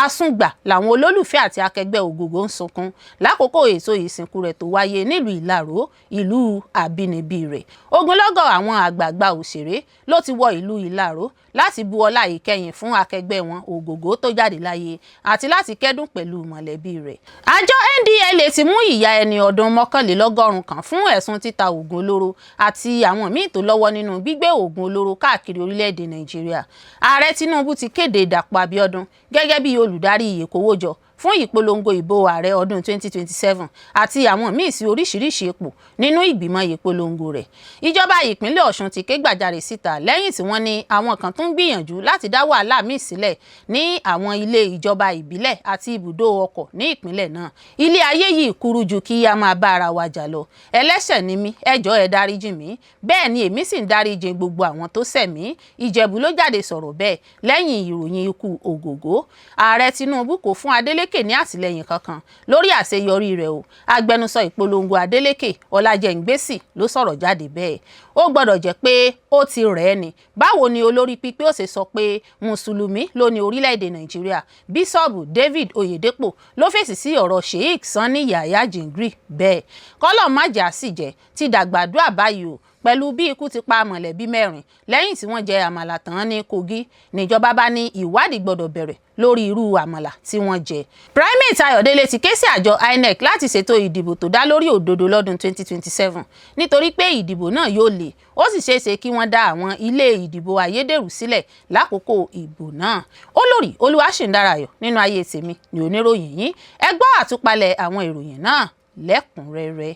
Àsùngbà làwọn olólùfẹ́ àti akẹgbẹ́ Ògògó ń sunkún lákòókò ètò ìsìnkú rẹ̀ tó wáyé nílùú Ìlaró, ìlú àbínibí rẹ̀. Ogunlọ́gọ̀ àwọn àgbààgbà òṣèré ló ti wọ ìlú Ìlaró láti bu ọlá ìkẹyìn fún akẹgbẹ́ wọn Ògògó tó jáde láyé àti láti kẹ́dùn pẹ̀lú mọ̀lẹ́bí rẹ̀. Àjọ NDLEA ti mú ìyá ẹni ọdún 91 kan fún ẹ̀sùn títa oògùn olóró àti àwọn míì tó lọ́wọ́ nínú gbígbé oògùn olóró káàkiri orílẹ̀-èdè Nàìjíríà. Ààrẹ Tinubu ti kéde Dàpọ̀ Abíọ́dún gẹ́gẹ́ bí olùdarí ìkówójọ fún ìpolongo ìbò ààrẹ ọdún 2027 àti àwọn míì sí oríṣiríṣi ipò nínú ìgbìmọ̀ ìpolongo rẹ̀. Ìjọba ìpínlẹ̀ Ọ̀ṣun ti ké gbàjarè síta lẹ́yìn tí wọ́n ní àwọn kan tún ń gbìyànjú láti dá wàhálà míì sílẹ̀ ní àwọn ilé ìjọba ìbílẹ̀ àti ibùdó ọkọ̀ ní ìpínlẹ̀ náà. Ilé ayé yìí kúrú ju kí a máa bá ara wa jà lọ. Ẹlẹ́ṣẹ̀ ni mí, ẹ jọ̀ọ́ ẹ dáríjì mí. Bẹ́ẹ̀ ni èmi sì ń dáríjì gbogbo àwọn tó ṣẹ̀ mí. Ìjẹ̀bú ló jáde sọ̀rọ̀ bẹ́ẹ̀ lẹ́yìn ìròyìn ikú Ògògó. Ààrẹ Tinubu kò fún Adeleke ní àtìlẹ́yìn kankan lórí àṣeyọrí rẹ̀ o. Agbẹnusọ ìpolongo Adeleke, Ọlájẹ́ngbèsì, ló sọ̀rọ̀ jáde bẹ́ẹ̀. Ó gbọ́dọ̀ jẹ́ pé ó ti rẹ̀ ẹ́ ni. Báwo ni olórí pípé ó ṣe sọ pé Mùsùlùmí ló ní orílẹ̀-èdè Nàìjíríà? Bíṣọ́ọ̀bù David Oyedepo ló fèsì sí ọ̀rọ̀ Sheikh Sanni Yahya Jingir bẹ́ẹ̀. Kọ́lọ̀ májà sì jẹ́ ti dàgbàdua báyìí o pẹ̀lú bí ikú ti pa mọ̀lẹ́bí mẹ́rin lẹ́yìn tí wọ́n jẹ àmàlà tán ní Kogi, níjọba bá ní ìwádìí gbọ́dọ̀ bẹ̀rẹ̀ lórí irú àmàlà tí wọ́n jẹ. Primate Ayọ̀délé ti ké sí àjọ INEC láti ṣètò ìdìbò tó dá lórí òdodo lọ́dún 2027 nítorí pé ìdìbò náà yóò le, ó sì ṣeé ṣe kí wọ́n dá àwọn ilé ìdìbò ayédèrú sílẹ̀ lákòókò ìbò náà. Olórí Olúwaṣìndárayọ̀ nínú ayé tèmi ni oníròyìn yín. Ẹ gbọ́ àtúpalẹ̀ àwọn ìròyìn náà lẹ́kùnrẹ́rẹ́.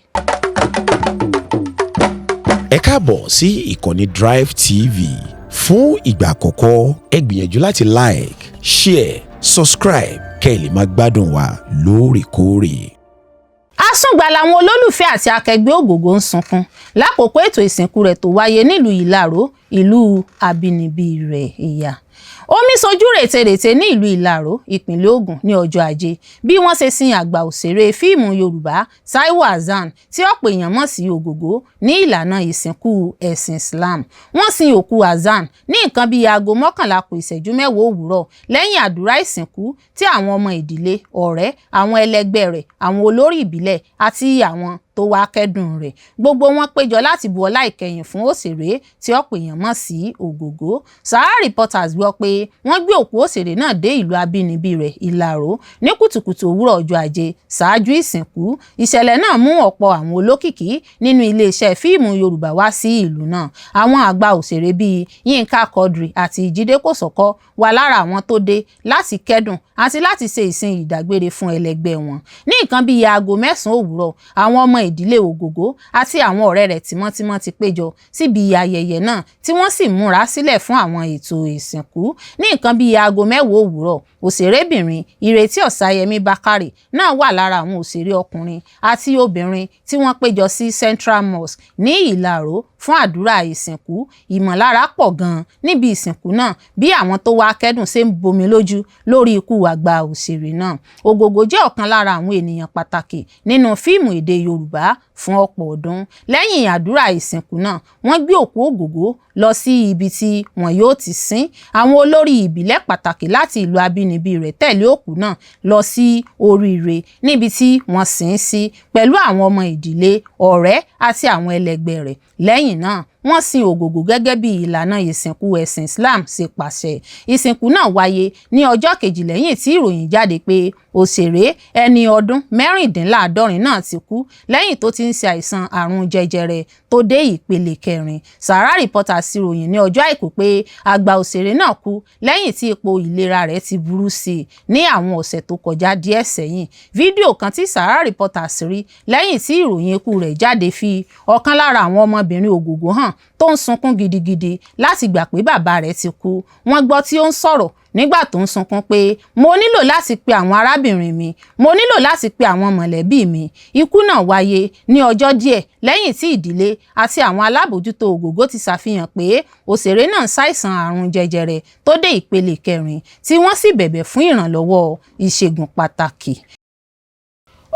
Ẹ káàbọ̀ sí ìkànnì Drive TV. Fún ìgbà àkọ́kọ́, ẹ gbìyànjú láti like, share, subscribe kẹ́ ẹ lè máa gbádùn wa lóòrèkóòrè. Àsùngbà làwọn olólùfẹ́ àti akẹgbẹ́ Ògògó ń sunkún lákòókò ètò ìsìnkú rẹ̀ tó wáyé nílùú Ìlaró, ìlú àbínibí rẹ̀. Ìyá omi sojú rètérètè ní ìlú Ìlaró, ìpínlẹ̀ Ògùn, ní ọjọ́ Ajé bí wọ́n ṣe sin àgbà òṣèré fíìmù Yorùbá Taiwo Hassan, tí ọ̀pọ̀ èèyàn mọ̀ sí Ògògó, ní ìlànà ìsìnkú ẹ̀sìn Islam. Wọ́n sin òkú Hassan ní nǹkan bíi aago 10:50 òwúrọ̀ lẹ́yìn àdúrà ìsìnkú tí àwọn ọmọ ìdílé, ọ̀rẹ́, àwọn ẹlẹgbẹ́ rẹ̀, àwọn olórí ìbílẹ̀ àti àwọn tó wá kẹ́dùn rẹ̀. Gbogbo wọn péjọ láti bu ọlá ìkẹyìn fún òṣèré tí ọ̀pọ̀ èèyàn mọ̀ sí Ògògó. Sahara Reporters gbọ́ pé wọ́n gbé òkú òṣèré náà dé ìlú abínibí rẹ̀, Ìlaró, ní kùtùkùtù òwúrọ̀ ọjọ́ Ajé ṣáájú ìsìnkú. Ìṣẹ̀lẹ̀ náà mú ọ̀pọ̀ àwọn olókìkí nínú iléeṣẹ́ fíìmù Yorùbá wá sí ìlú náà. Àwọn àgbà òṣèré bíi Yínká Quadri àti Jídé Kòsọ́kọ́ wà lára àwọn tó dé láti kẹ́dùn àti láti ṣe ìsìn ìdágbére fún ẹlẹgbẹ́ wọn. Ní nǹkan bíi aago 9 òwúrọ̀, àwọn ọmọ ìdílé Ògògó àti àwọn ọ̀rẹ́ rẹ̀ tímọ́tímọ́ ti péjọ síbi ayẹyẹ náà, tí wọ́n sì múra sílẹ̀ fún àwọn ètò ìsìnkú. Ní nǹkan bíi aago 10 òwúrọ̀, òṣèrébìnrin Ìrètí Ọ̀sáyẹmí Bákàrè náà wà lára àwọn òṣèré ọkùnrin àti obìnrin tí wọ́n péjọ sí Central Mosque ní Ìlaró fún àdúrà ìsìnkú. Ìmọ̀lára pọ̀ gan-an níbi ìsìnkú náà bí àwọn tó wá kẹ́dùn ṣe ń bomi lójú lórí ikú àgbà òṣèré náà. Ògògó jẹ́ ọ̀kan lára àwọn ènìyàn pàtàkì nínú fíìmù èdè Yorùbá fún ọ̀pọ̀ ọdún. Lẹ́yìn àdúrà ìsìnkú náà, wọ́n gbé òkú Ògògó lọ sí ibi tí wọn yóò ti sin. Àwọn olórí ìbílẹ̀ pàtàkì láti ìlú abínibí rẹ̀ tẹ̀lé òkú náà lọ sí Oríire níbi tí wọ́n sin ín sí pẹ̀lú àwọn ọmọ ìdílé, ọ̀rẹ́ àti àwọn ẹlẹgbẹ́ rẹ̀. Lẹ́yìn náà, wọ́n sin Ògògó gẹ́gẹ́ bí ìlànà ìsìnkú ẹ̀sìn Islam ṣe pàṣẹ. Ìsìnkú náà wáyé ní ọjọ́ kejì lẹ́yìn tí ìròyìn jáde pé òṣèré ẹni ọdún 76 náà ti kú lẹ́yìn tó ti ń ṣe àìsàn àrùn jẹjẹrẹ tó dé ìpele kẹrin. Sahara Reporters sì ròyìn ní ọjọ́ Àìkú pé àgbà òṣèré náà kú lẹ́yìn tí ipò ìlera rẹ̀ ti burú sí i ní àwọn ọ̀sẹ̀ tó kọjá díẹ̀ sẹ́yìn. Fídíò kan tí Sahara Reporters rí lẹ́yìn tí ìròyìn ikú rẹ̀ jáde fi ọ̀kan lára àwọn ọmọbìnrin Ògògó hàn tó ń sunkún gidigidi láti gbà pé bàbá rẹ̀ ti kú. Wọ́n gbọ́ tí ó ń sọ̀rọ̀ nígbà tó ń sunkún pé, "Mo nílò láti pe àwọn arábìnrin mi, mo nílò láti pe àwọn mọ̀lẹ́bí mi." Ikú náà wáyé ní ọjọ́ díẹ̀ lẹ́yìn tí ìdílé àti àwọn alábòójútó Ògògó ti ṣàfihàn pé òṣèré náà ń ṣàìsàn àrùn jẹjẹrẹ tó dé ìpele kẹrin, tí wọ́n sì bẹ̀bẹ̀ fún ìrànlọ́wọ́ ìṣègùn pàtàkì.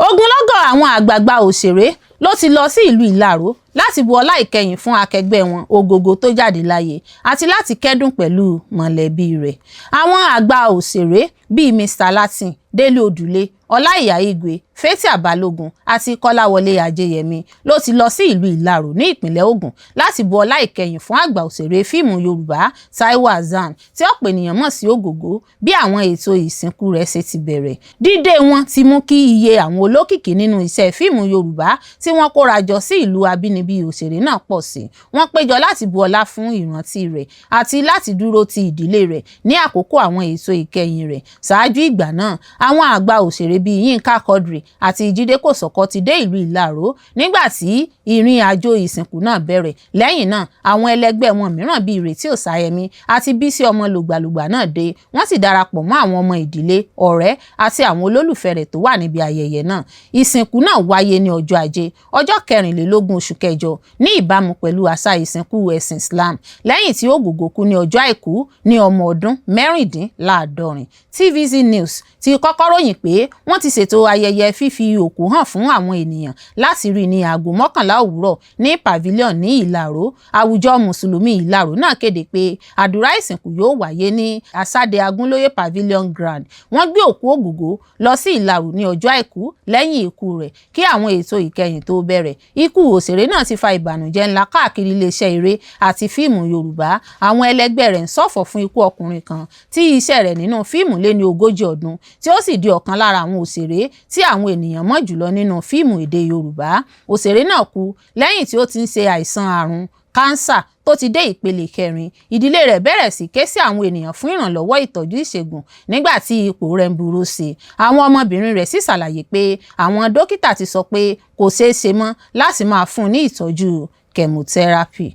Ogunlọ́gọ̀ àwọn àgbààgbà òṣèré ló ti lọ sí ìlú Ìlaró. Láti bu ọlá ìkẹyìn fún akẹgbẹ́ wọn Ògògó tó jáde láyé àti láti kẹ́dùn pẹ̀lú mọ̀lẹ́bí rẹ̀. Àwọn àgbà òṣèré bíi Mr Latin, Délé Odùlé, Ọláìyá Igwe, Fathia Balogun àti Kọ́láwọlé Ajéyẹmí ló ti lọ sí ìlú Ìlaró ní ìpínlẹ̀ Ògùn láti bu ọlá ìkẹyìn fún àgbà òṣèré fíìmù Yorùbá Taiwo Hassan, tí ọ̀pọ̀ ènìyàn mọ̀ sí Ògògó, bí àwọn ètò ìsìnkú rẹ̀ ṣe ti bẹ̀rẹ̀. Dídé wọn ti mú kí iye àwọn olókìkí nínú iṣẹ́ fíìmù Yorùbá tí wọ́n kóra jọ sí ìlú abínibí òṣèré náà pọ̀ sí. Wọ́n péjọ láti bu ọlá fún ìrántí rẹ̀ àti láti dúró ti ìdílé rẹ̀ ní àkókò àwọn ètò ìkẹyìn rẹ̀. Ṣáájú ìgbà náà, àwọn àgbà òṣèré bíi Yínká Quadri àti Jídé Kòsọ́kọ́ ti dé ìlú Ìlaró nígbà tí ìrìn àjò ìsìnkú náà bẹ̀rẹ̀. Lẹ́yìn náà, àwọn ẹlẹgbẹ́ wọn mìíràn bíi Ìrètí Òsáyẹmí àti Bísí ọmọ Lùgbàlùgbà náà dé, wọ́n sì darapọ̀ mọ́ àwọn ọmọ ìdílé, ọ̀rẹ́ àti àwọn olólùfẹ́ rẹ̀ tó wà níbi ayẹyẹ náà. Ìsìnkú náà wáyé ní ọjọ́ Ajé, ọjọ́ 24 oṣù kẹjọ, ní ìbámu pẹ̀lú àṣà ìsìnkú ẹ̀sìn Islam, lẹ́yìn tí Ògògó kú ní ọjọ́ Àìkú ní ọmọ ọdún 76. TVC News ti kọ́kọ́ ròyìn pé wọ́n ti ṣètò ayẹyẹ fífi òkú hàn fún àwọn ènìyàn láti rí ní aago 11 òwúrọ̀ ní Pavilion ní Ìlaró. Àwùjọ Mùsùlùmí Ìlaró náà kéde pé àdúrà ìsìnkú yóò wáyé ní Asade Agunloye Pavilion Ground. Wọ́n gbé òkú Ògògó lọ sí Ìlaró ní ọjọ́ Àìkú lẹ́yìn ikú rẹ̀ kí àwọn ètò ìkẹyìn tó bẹ̀rẹ̀. Ikú òṣèré náà ti fa ìbànújẹ́ ńlá káàkiri iléeṣẹ́ eré àti fíìmù Yorùbá. Àwọn ẹlẹgbẹ́ rẹ̀ ń ṣọ̀fọ̀ fún ikú ọkùnrin kan tí iṣẹ́ rẹ̀ nínú fíìmù lé ní 40 ọdún, tí ó sì di ọ̀kan lára àwọn òṣèré tí àwọn ènìyàn mọ̀ jùlọ nínú fíìmù èdè Yorùbá. Òṣèré náà kú lẹ́yìn tí ó ti ń ṣe àìsàn àrùn kánsà tó ti dé ìpele kẹrin. Ìdílé rẹ̀ bẹ̀rẹ̀ sí ké sí àwọn ènìyàn fún ìrànlọ́wọ́ ìtọ́jú ìṣègùn nígbà tí ipò rẹ̀ ń burú sí i. Àwọn ọmọbìnrin rẹ̀ sì ṣàlàyé pé àwọn dókítà ti sọ pé kò ṣeé ṣe mọ́ láti máa fún un ní ìtọ́jú chemotherapy.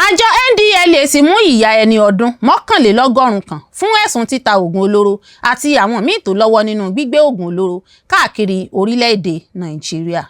Àjọ NDLEA ti mú ìyá ẹni ọdún 91 kan fún ẹ̀sùn títa oògùn olóró àti àwọn míì tó lọ́wọ́ nínú gbígbé oògùn olóró káàkiri orílẹ̀-èdè Nàìjíríà.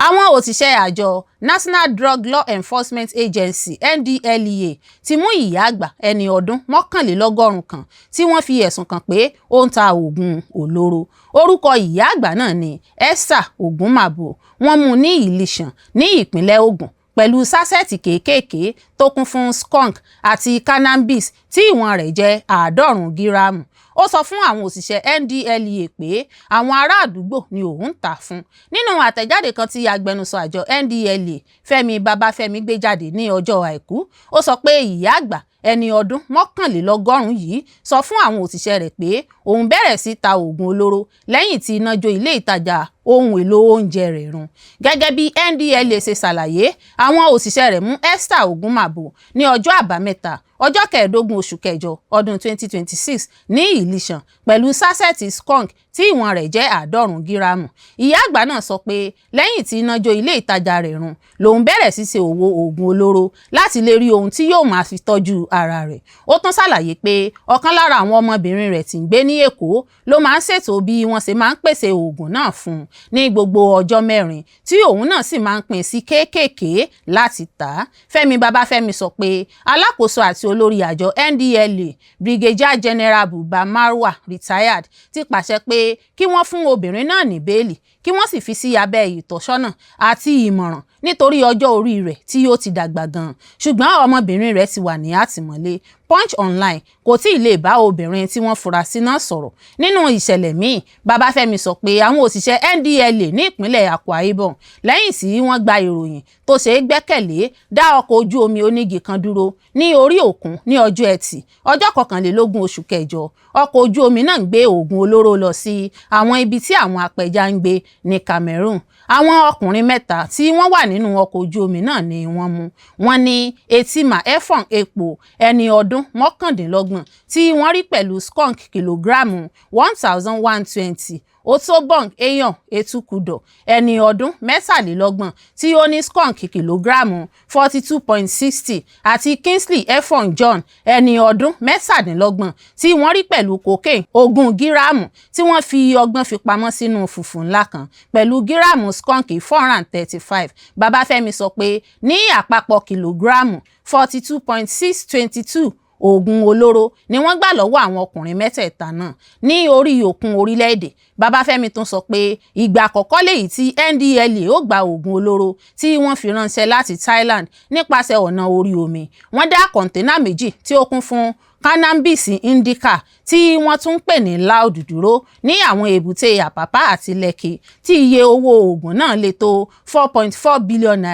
Àwọn òṣìṣẹ́ àjọ National Drug Law Enforcement Agency (NDLEA) ti mú ìyá àgbà ẹni ọdún 91 kan tí wọ́n fi ẹ̀sùn kàn pé ó ń ta oògùn olóró. Orúkọ ìyá àgbà náà ni Esther Ogunmabo. Wọ́n mú un ní Ìlíṣàn ní ìpínlẹ̀ Ògùn pẹ̀lú sásẹ́ẹ̀tì kéékèèké tó kún fún skunk àti cannabis tí ìwọ̀n rẹ̀ jẹ́ 90 gíráàmù. Ó sọ fún àwọn òṣìṣẹ́ NDLEA pé àwọn ará àdúgbò ni òun ń tà fún. Nínú àtẹ̀jáde kan tí agbẹnusọ àjọ NDLEA Fẹ́mi Babáfẹ́mi gbé jáde ní ọjọ́ Àìkú, ó sọ pé ìyá àgbà ẹni ọdún 91 yìí sọ fún àwọn òṣìṣẹ́ rẹ̀ pé òun bẹ̀rẹ̀ sí ta oògùn olóró lẹ́yìn tí iná jó ilé ìtajà ohun èlò oúnjẹ rẹ̀ run. Gẹ́gẹ́ bí NDLEA ṣe ṣàlàyé, àwọn òṣìṣẹ́ rẹ̀ mú Esther Ogunmabo ní ọjọ́ Àbámẹ́ta, ọjọ́ 15 oṣù kẹjọ ọdún 2026 ní Ìlíṣàn pẹ̀lú sásẹ́ẹ̀tì skunk tí ìwọ̀n rẹ̀ jẹ́ 90 gíráàmù. Ìyá àgbà náà sọ pé lẹ́yìn tí iná jó ilé ìtajà rẹ̀ run lòun bẹ̀rẹ̀ sí ṣe òwò oògùn olóró láti lè rí ohun tí yóò máa fi tọ́jú ara rẹ̀. Ó tún ṣàlàyé pé ọ̀kan lára àwọn ọmọbìnrin rẹ̀ tí ń gbé ní Èkó ló máa ń ṣètò bí wọ́n ṣe máa ń pèsè oògùn náà fún un ní gbogbo ọjọ́ mẹ́rin, tí òun náà sì máa ń pín sí kéékèèké láti tà á. Fẹ́mi Babáfẹ́mi sọ pé alákòóso àti olórí àjọ NDLEA, Brigadier General Buba Marwa (retired), ti pàṣẹ pé kí wọ́n fún obìnrin náà ní bẹ́ẹ̀lì, kí wọ́n sì fi sí abẹ́ ìtọ́sọ́nà àti ìmọ̀ràn nítorí ọjọ́ orí rẹ̀ tí ó ti dàgbà gan-an, ṣùgbọ́n ọmọbìnrin rẹ̀ ti wà ní àtìmọ́lé. Punch Online kò tí ì lè bá obìnrin tí wọ́n fura sí náà sọ̀rọ̀. Nínú ìṣẹ̀lẹ̀ míì, Babáfẹ́mi sọ pé àwọn òṣìṣẹ́ NDLEA ní ìpínlẹ̀ Akwa Ibom, lẹ́yìn tí wọ́n gba ìròyìn tó ṣeé gbẹ́kẹ̀lé, dá ọkọ̀ ojú omi onígi kan dúró ní orí òkun ní ọjọ́ Ẹtì, ọjọ́ 21 oṣù kẹjọ. Ọkọ̀ ojú omi náà ń gbé oògùn olóró lọ sí àwọn ibi tí àwọn apẹja ń gbé ní Cameroon. Àwọn ọkùnrin mẹ́ta tí wọ́n wà nínú ọkọ̀ ojú omi náà ni wọ́n mú. Wọ́n ní Etima Efong Ekpo, ẹni ọdún 29, tí wọ́n rí pẹ̀lú skunk kìlógíráàmù 1120, Otobong Eyan Etukudo, ẹni ọdún 23, tí ó ní skunk kìlógíráàmù 42.60, àti Kingsley Efong John, ẹni ọdún 27, tí wọ́n rí pẹ̀lú cocaine 20 gíráàmù tí wọ́n fi ọgbọ́n fi pamọ́ sínú fùfú ńlá kan pẹ̀lú gíráàmù skunk 435. Babáfẹ́mi sọ pé ní àpapọ̀ kìlógíráàmù 42.622 Oògùn olóró ni wọ́n gbà lọ́wọ́ àwọn ọkùnrin mẹ́tẹ̀ẹ̀ta náà ní orí òkun orílẹ̀-èdè. Babafẹ́mi tún sọ pé ìgbà àkọ́kọ́ lèyí tí NDLEA ó gba oògùn olóró tí wọ́n fi ránṣẹ́ láti Thailand nípasẹ̀ ọ̀nà orí omi. Wọ́n dá kọ̀ńténà méjì tí ó kún fún cannabis indica tí wọ́n tún ń pè ní loud dúró ní àwọn èbúté Àpápá àti Lekki, tí iye owó oògùn náà lè tó ₦4.4 billion.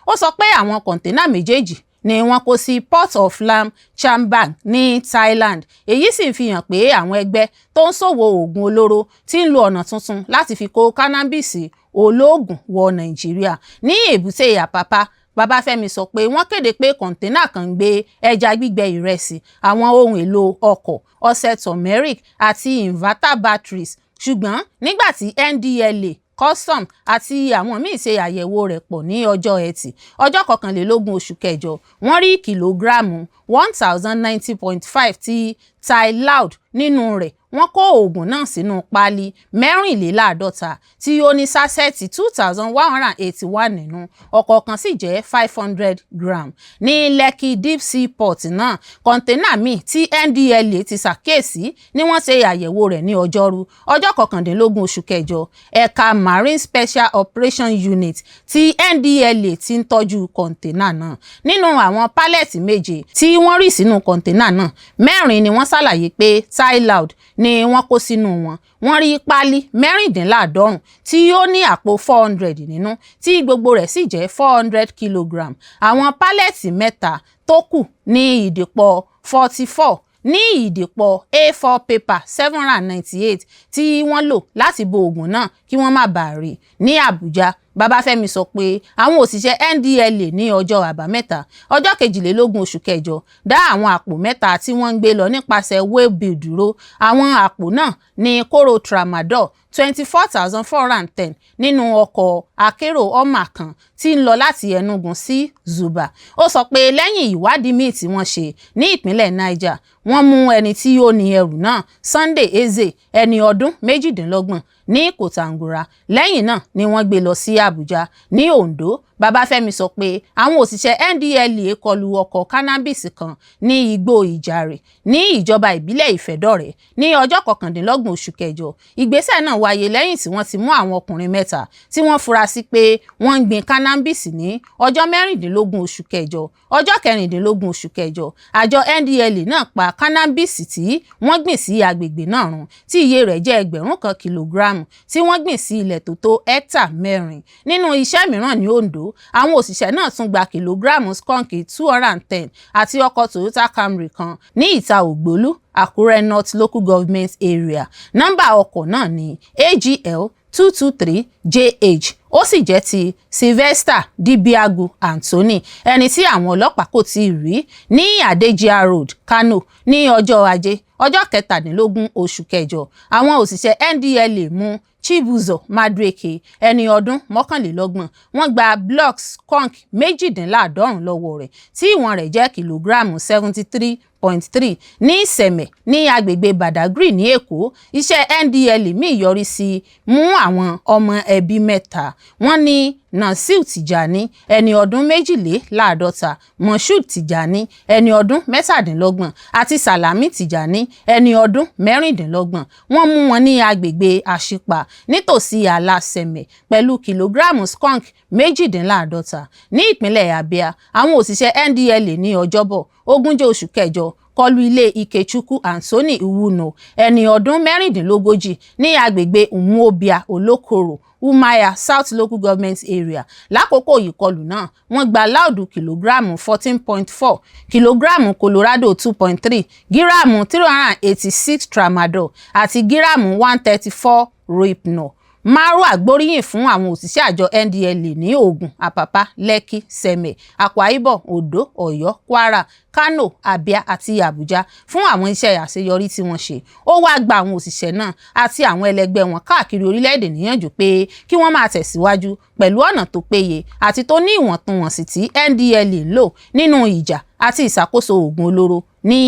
Ó sọ pé àwọn kọ̀ńténà méjèèjì ni wọ́n kó sí Port of Laem Chabang ní Thailand. Èyí sì ń fi hàn pé àwọn ẹgbẹ́ tó ń ṣòwò oògùn olóró ti ń lo ọ̀nà tuntun láti fi kó cannabis olóògùn wọ Nàìjíríà. Ní èbúté Àpápá, Babafẹ́mi sọ pé wọ́n kéde pé kọ̀ńténà kan ń gbé ẹja gbígbẹ, ìrẹsì, àwọn ohun èlò ọkọ̀, ọṣẹ turmeric àti inverter batteries, ṣùgbọ́n nígbà tí NDLEA, custom àti àwọn míì ṣe àyẹ̀wò rẹ̀ pọ̀ ní ọjọ́ Ẹtì, ọjọ́ 21 oṣù kẹjọ, wọ́n rí kìlógíráàmù 1,090.5 ti Thai loud nínú rẹ̀. Wọ́n kó oògùn náà sínú páálí 54 tí ó ní sachet 2,181 nínú, ọ̀kọ̀ọ̀kan sì jẹ́ 500 gram. Ní Lekki Deep Sea Port náà, kọ̀ńténà míì tí NDLEA ti ṣàkíyèsí ni wọ́n ṣe àyẹ̀wò rẹ̀ ní Ọjọ́rú, ọjọ́ 19 oṣù kẹjọ. Ẹ̀ka Marine Special Operation Unit tí NDLEA ti ń tọ́jú kọ̀ńténà náà. Nínú àwọn pallet méje tí wọ́n rì sínú kọ̀ńténà náà, mẹ́rin ni wọ́n ṣàlàyé pé Thai loud ni wọ́n kó sínú wọn. Wọ́n rí páálí 96 tí ó ní àpò 400 nínú, tí gbogbo rẹ̀ sì jẹ́ 400 kilogram. Àwọn pallet mẹ́ta tó kù ní ìdìpọ̀ 44 ní ìdìpọ̀ A4 paper 798 tí wọ́n lò láti bo oògùn náà kí wọ́n má bàa rí. Ní Àbújá, Babafẹ́mi sọ pé àwọn òṣìṣẹ́ NDLEA ní ọjọ́ Àbámẹ́ta, ọjọ́ 22 oṣù kẹjọ, dá àwọn àpò mẹ́ta tí wọ́n ń gbé lọ nípasẹ̀ waybill dúró. Àwọn àpò náà ní kóró tramadol 24,410 nínú ọkọ̀ akérò Hummer kan tí ń lọ láti Enugu sí Zuba. Ó sọ pé lẹ́yìn ìwádìí míì tí wọ́n ṣe ní ìpínlẹ̀ Niger, wọ́n mú ẹni tí ó ní ẹrù náà, Sunday Eze, ẹni ọdún 28, ní Kòtàngórà. Lẹ́yìn náà ni wọ́n gbé lọ sí Àbújá. Ní Ondo, Babafẹ́mi sọ pé àwọn òṣìṣẹ́ NDLEA kọlu ọkọ̀ cannabis kan ní Igbó Ìjàre ní ìjọba ìbílẹ̀ Ìfẹ́dọ̀rẹ́ ní ọjọ́ 29 oṣù kẹjọ. Ìgbésẹ̀ náà wáyé lẹ́yìn tí wọ́n ti mú àwọn ọkùnrin mẹ́ta tí wọ́n fura sí pé wọ́n ń gbin cannabis ní ọjọ́ 16 oṣù kẹjọ. Ọjọ́ 16 oṣù kẹjọ, àjọ NDLEA náà pa cannabis tí wọ́n gbìn sí agbègbè náà run, tí iye rẹ̀ jẹ́ 1,000 kìlógíráàmù, tí wọ́n gbìn sí ilẹ̀ tó tó hẹ́tà 4. Nínú iṣẹ́ mìíràn ní Ondo, àwọn òṣìṣẹ́ náà tún gba kìlógíráàmù skunk 210 àti ọkọ̀ Toyota Camry kan ní Ìta Ògbólú, Àkúrẹ́ North Local Government Area. Nọ́mbà ọkọ̀ náà ní AGL 223 JH, ó sì jẹ́ ti Sylvester Dibiagu Anthony, ẹni tí àwọn ọlọ́pàá kò tíì rí. Ní Hadejia Road, Kano, ní ọjọ́ Ajé, ọjọ́ 17 oṣù kẹjọ, àwọn òṣìṣẹ́ NDLEA mú Chibuzo Madueke, ẹni ọdún 31. Wọ́n gba blocks skunk 98 lọ́wọ́ rẹ̀, tí ìwọ̀n rẹ̀ jẹ́ kìlógíráàmù 73.3, ní Sẹ̀mẹ̀ ní agbègbè Badagry ní Èkó. Iṣẹ́ NDLEA míì yọrí sí mú àwọn ọmọ ẹbí mẹ́ta. Wọ́n ní Nasir Tijani, ẹni ọdún 52, Moshood Tijani, ẹni ọdún 27, àti Salami Tijani, ẹni ọdún 26. Wọ́n mú wọn ní agbègbè Àṣìpà nítòsí Ààlà Sẹ̀mẹ̀ pẹ̀lú kìlógíráàmù skunk 48. Ní ìpínlẹ̀ Abia, àwọn òṣìṣẹ́ NDLEA ní Ọjọ́bọ̀, 20 oṣù kẹjọ, kọlu ilé Ikechukwu Anthony Iwuno, ẹni ọdún 36, ní agbègbè Umuobia Olokoro, Umuahia South Local Government Area. Lákòókò ìkọlù náà, wọ́n gba láùdù kìlógíráàmù 14.4, kìlógíráàmù Colorado 2.3, gíráàmù 386 tramadol àti gíráàmù 134 rohypnol. Marwa gbóríyìn fún àwọn òṣìṣẹ́ àjọ NDLEA ní Ògùn, Àpápá, Lẹ́kì, Sẹ̀mẹ̀, Akwa Ibom, Ondo, Ọ̀yọ́, Kwara, Kano, Abia àti Abuja fún àwọn iṣẹ́ àṣeyọrí tí wọ́n ṣe. Ó wáá gba àwọn òṣìṣẹ́ náà àti àwọn ẹlẹgbẹ́ wọn káàkiri orílẹ̀-èdè níyànjú pé kí wọ́n máa tẹ̀síwájú pẹ̀lú ọ̀nà tó péye àti tó ní ìwọ̀ntúnwọ̀nsì tí NDLEA ń lò nínú ìjà àti ìṣàkóso oògùn olóró ní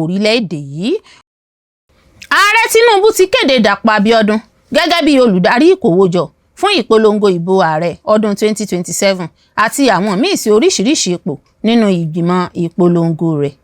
orílẹ̀-èdè yìí. Ààrẹ Tinubu ti kéde Dàpọ̀ Abiodun gẹ́gẹ́ bí olùdarí ìkówójọ fún ìpolongo ìbò ààrẹ ọdún 2027 àti àwọn míì sí oríṣiríṣi ipò nínú ìgbìmọ̀ ìpolongo rẹ̀.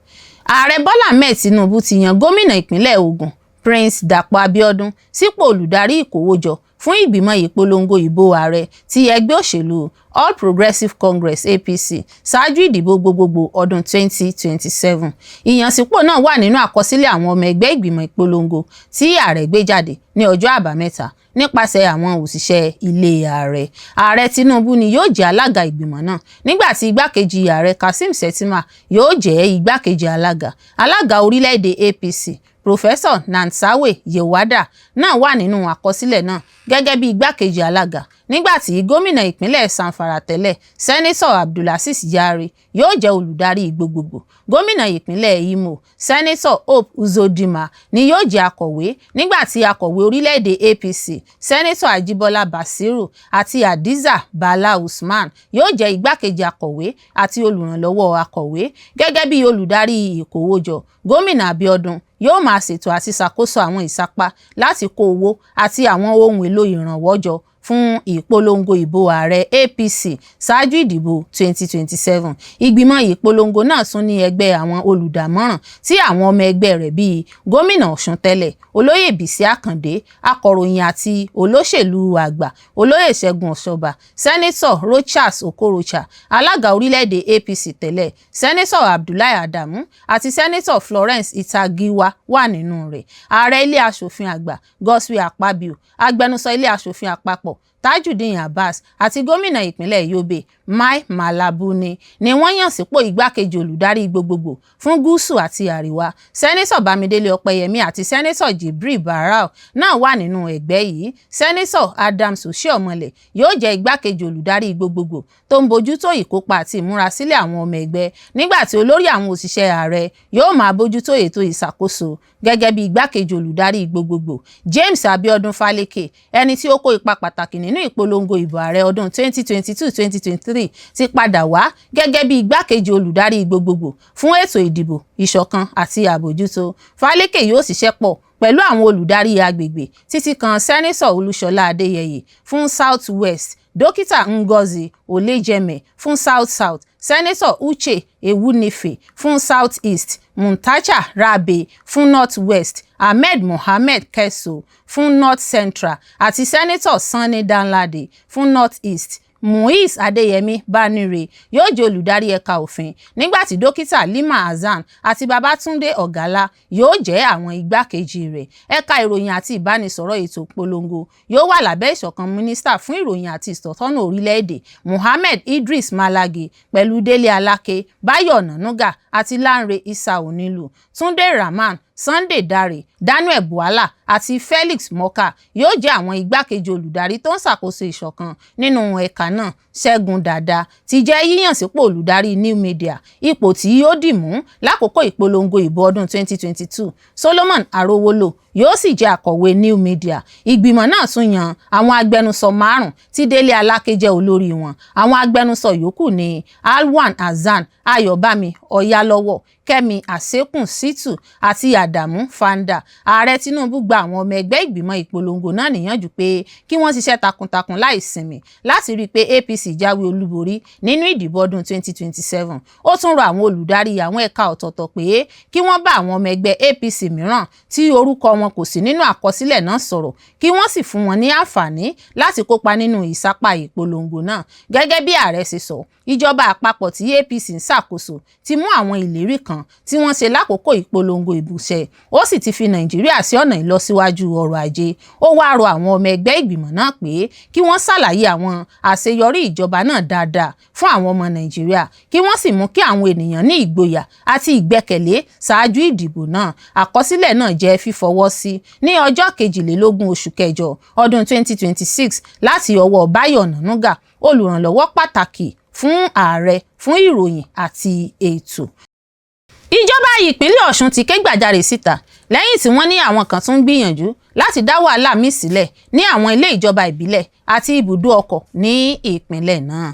Ààrẹ Bọ́lá Ahmed Tinubu ti yan gómìnà ìpínlẹ̀ Ògùn, Prince Dàpọ̀ Abíọ́dún, sípò olùdarí ìkówójọ fún ìgbìmọ̀ ìpolongo ìbò ààrẹ ti ẹgbẹ́ òṣèlú All Progressives Congress, APC, ṣáájú ìdìbò gbogbogbò ọdún 2027. Ìyànsípò náà wà nínú àkọsílẹ̀ àwọn ọmọ ẹgbẹ́ ìgbìmọ̀ ìpolongo tí ààrẹ gbé jáde ní ọjọ́ Àbámẹ́ta nípasẹ̀ àwọn òṣìṣẹ́ ilé ààrẹ. Ààrẹ Tinubu ni yóò jẹ́ alága ìgbìmọ̀ náà, nígbà tí igbákejì ààrẹ Kashim Shettima yóò jẹ́ igbákejì alága. Alága orílẹ̀-èdè APC, Professor Nentawe Yilwatda, náà wà nínú àkọsílẹ̀ náà gẹ́gẹ́ bí igbákejì alága, nígbà tí gómìnà ìpínlẹ̀ Zamfara tẹ́lẹ̀, Sẹ́nitọ̀ Abdulaziz Yari, yóò jẹ́ olùdarí gbogbogbò. Gómìnà ìpínlẹ̀ Imo, Sẹ́nitọ̀ Hope Uzodinma, ni yóò jẹ́ akọ̀wé, nígbà tí akọ̀wé orílẹ̀-èdè APC, Sẹ́nitọ̀ Ajibola Basiru, àti Hadiza Bala Usman yóò jẹ́ igbákejì akọ̀wé àti olùrànlọ́wọ́ akọ̀wé. Gẹ́gẹ́ bí olùdarí ìkówójọ, Gómìnà Abiodun yóò máa ṣètò àti ṣàkóso àwọn ìsapá láti kó owó àti àwọn ohun èlò ìrànwọ́ jọ fún ìpolongo ìbò ààrẹ APC ṣáájú ìdìbò 2027. Ìgbìmọ̀ ìpolongo náà tún ní ẹgbẹ́ àwọn olùdámọ̀ràn tí àwọn ọmọ ẹgbẹ́ rẹ̀ bíi gómìnà Ọ̀ṣun tẹ́lẹ̀, Olóyè Bísí Àkàndé, akọ̀ròyìn àti olóṣèlú àgbà, Olóyè Ṣẹ́gun Ọ̀ṣọ́bà, Sẹ́nitọ̀ Rochas Okorocha, alága orílẹ̀-èdè APC tẹ́lẹ̀, Sẹ́nitọ̀ Abdullahi Adamu, àti Sẹ́nitọ̀ Florence Itagiwa wà nínú rẹ̀. Ààrẹ ilé aṣòfin àgbà, Godswill Akpabio, agbẹnusọ ilé aṣòfin àpapọ̀, Tajudeen Abbas, àti gómìnà ìpínlẹ̀ Yobe, Mai Mala Buni, ni wọ́n yàn sípò igbákejì olùdarí gbogbogbò fún gúúsù àti àríwá. Sẹ́nitọ̀ Bámidélé Ọpẹ́yẹmí àti Sẹ́nitọ̀ Jibril Barau náà wà nínú ẹgbẹ́ yìí. Sẹ́nitọ̀ Adams Oshiomhole yóò jẹ́ igbákejì olùdarí gbogbogbò tó ń bójútó ìkópa àti ìmúrasílẹ̀ àwọn ọmọ ẹgbẹ́, nígbà tí olórí àwọn òṣìṣẹ́ ààrẹ yóò máa bójútó ètò ìṣàkóso gẹ́gẹ́ bí igbákejì olùdarí gbogbogbò. James Abiodun Faleke, ẹni tí ó kó ipa pàtàkì nínú ìpolongo ìbò ààrẹ ọdún 2022-2023, ti padà wá gẹ́gẹ́ bí igbákejì olùdarí gbogbogbò fún ètò ìdìbò, ìṣọ̀kan àti àbójútó. Faleke yóò ṣiṣẹ́ pọ̀ pẹ̀lú àwọn olùdarí agbègbè títí kan Sẹ́nitọ̀ Olúṣọlá Adéyẹyè fún South West, Dókítà Ngozi Olejeme fún South South, Sẹ́nitọ̀ Uche Ewunife fún South East, Muntacha Rabe fún North West, Ahmed Mohammed Keso fún North Central àti Sẹ́nitọ̀ Sanni Danladi fún North East. Muiz Adéyẹmí Banire yóò jẹ́ olùdarí ẹ̀ka òfin, nígbà tí Dókítà Lima Hasan àti Babátúndé Ọ̀gálá yóò jẹ́ àwọn igbákejì rẹ̀. Ẹ̀ka ìròyìn àti ìbánisọ̀rọ̀ ètò ìpolongo yóò wà lábẹ́ ìṣọ̀kan Mínísítà fún Ìròyìn àti Ìtọ́sọ́nà Orílẹ̀-èdè, Mohammed Idris Malagi, pẹ̀lú Délé Aláké, Báyọ̀ Ọ̀nànúgà àti Lánrè Issa Onílù. Túndé Rahman, Sunday Dare, Daniel Bwala àti Felix Morka yóò jẹ́ àwọn igbákejì olùdarí tó ń ṣàkóso ìṣọ̀kan nínú ẹ̀ka náà. Ṣẹ́gun Dàda ti jẹ́ yíyàn sípò olùdarí New Media, ipò tí yóò dì mú lákòókò ìpolongo ìbò ọdún 2022. Solomon Arowolo yóò sì jẹ́ akọ̀wé New Media. Ìgbìmọ̀ náà tún yan àwọn agbẹnusọ márùn-ún tí Délé Aláké jẹ́ olórí wọn. Àwọn agbẹnusọ yòókù ní Alwan Hasan, Ayọ̀bámi Ọ̀yálọ́wọ́, Kẹ́mi Àṣekùn Shittu àti Adamu Fanda. Ààrẹ Tinubu gba àwọn ọmọ ẹgbẹ́ ìgbìmọ̀ ìpolongo náà níyànjú pé kí wọ́n ṣiṣẹ́ takuntakun láì sinmi láti rí i pé APC jáwé olúborí nínú ìdìbò ọdún 2027. Ó tún rọ àwọn olùdarí àwọn ẹ̀ka ọ̀tọ̀ọ̀tọ̀ pé kí wọ́n bá àwọn ọmọ ẹgbẹ́ APC mìíràn tí orúkọ wọn kò sí nínú àkọsílẹ̀ náà sọ̀rọ̀, kí wọ́n sì fún wọn ní àǹfààní láti kópa nínú ìsapá ìpolongo náà. Gẹ́gẹ́ bí ààrẹ ṣe sọ, ìjọba àpapọ̀ tí APC ń ṣàkóso ti mú àwọn ìlérí kan tí wọ́n ṣe lákòókò ìpolongo ìbò ṣẹ, ó sì ti fi Nàìjíríà sí ọ̀nà ìlọsíwájú ọrọ̀ ajé. Ó wáá rọ àwọn ọmọ ẹgbẹ́ ìgbìmọ̀ náà pé kí wọ́n ṣàlàyé àwọn àṣeyọrí ìjọba náà dáadáa fún àwọn ọmọ Nàìjíríà, kí wọ́n sì mú kí àwọn ènìyàn ní ìgboyà àti ìgbẹ́kẹ̀lé ṣáájú ìdìbò náà. Àkọsílẹ̀ náà jẹ́ fífọwọ́ sí ní ọjọ́ 22 oṣù kẹjọ ọdún 2026 láti ọwọ́ Báyọ̀ Ọ̀nànúgà, olùrànlọ́wọ́ pàtàkì fún ààrẹ fún ìròyìn àti ètò. Ìjọba ìpínlẹ̀ Ọ̀ṣun ti ké gbàjarè síta lẹ́yìn tí wọ́n ní àwọn kan tún ń gbìyànjú láti dá wàhálà míì sílẹ̀ ní àwọn ilé ìjọba ìbílẹ̀ àti ibùdó ọkọ̀ ní ìpínlẹ̀ náà.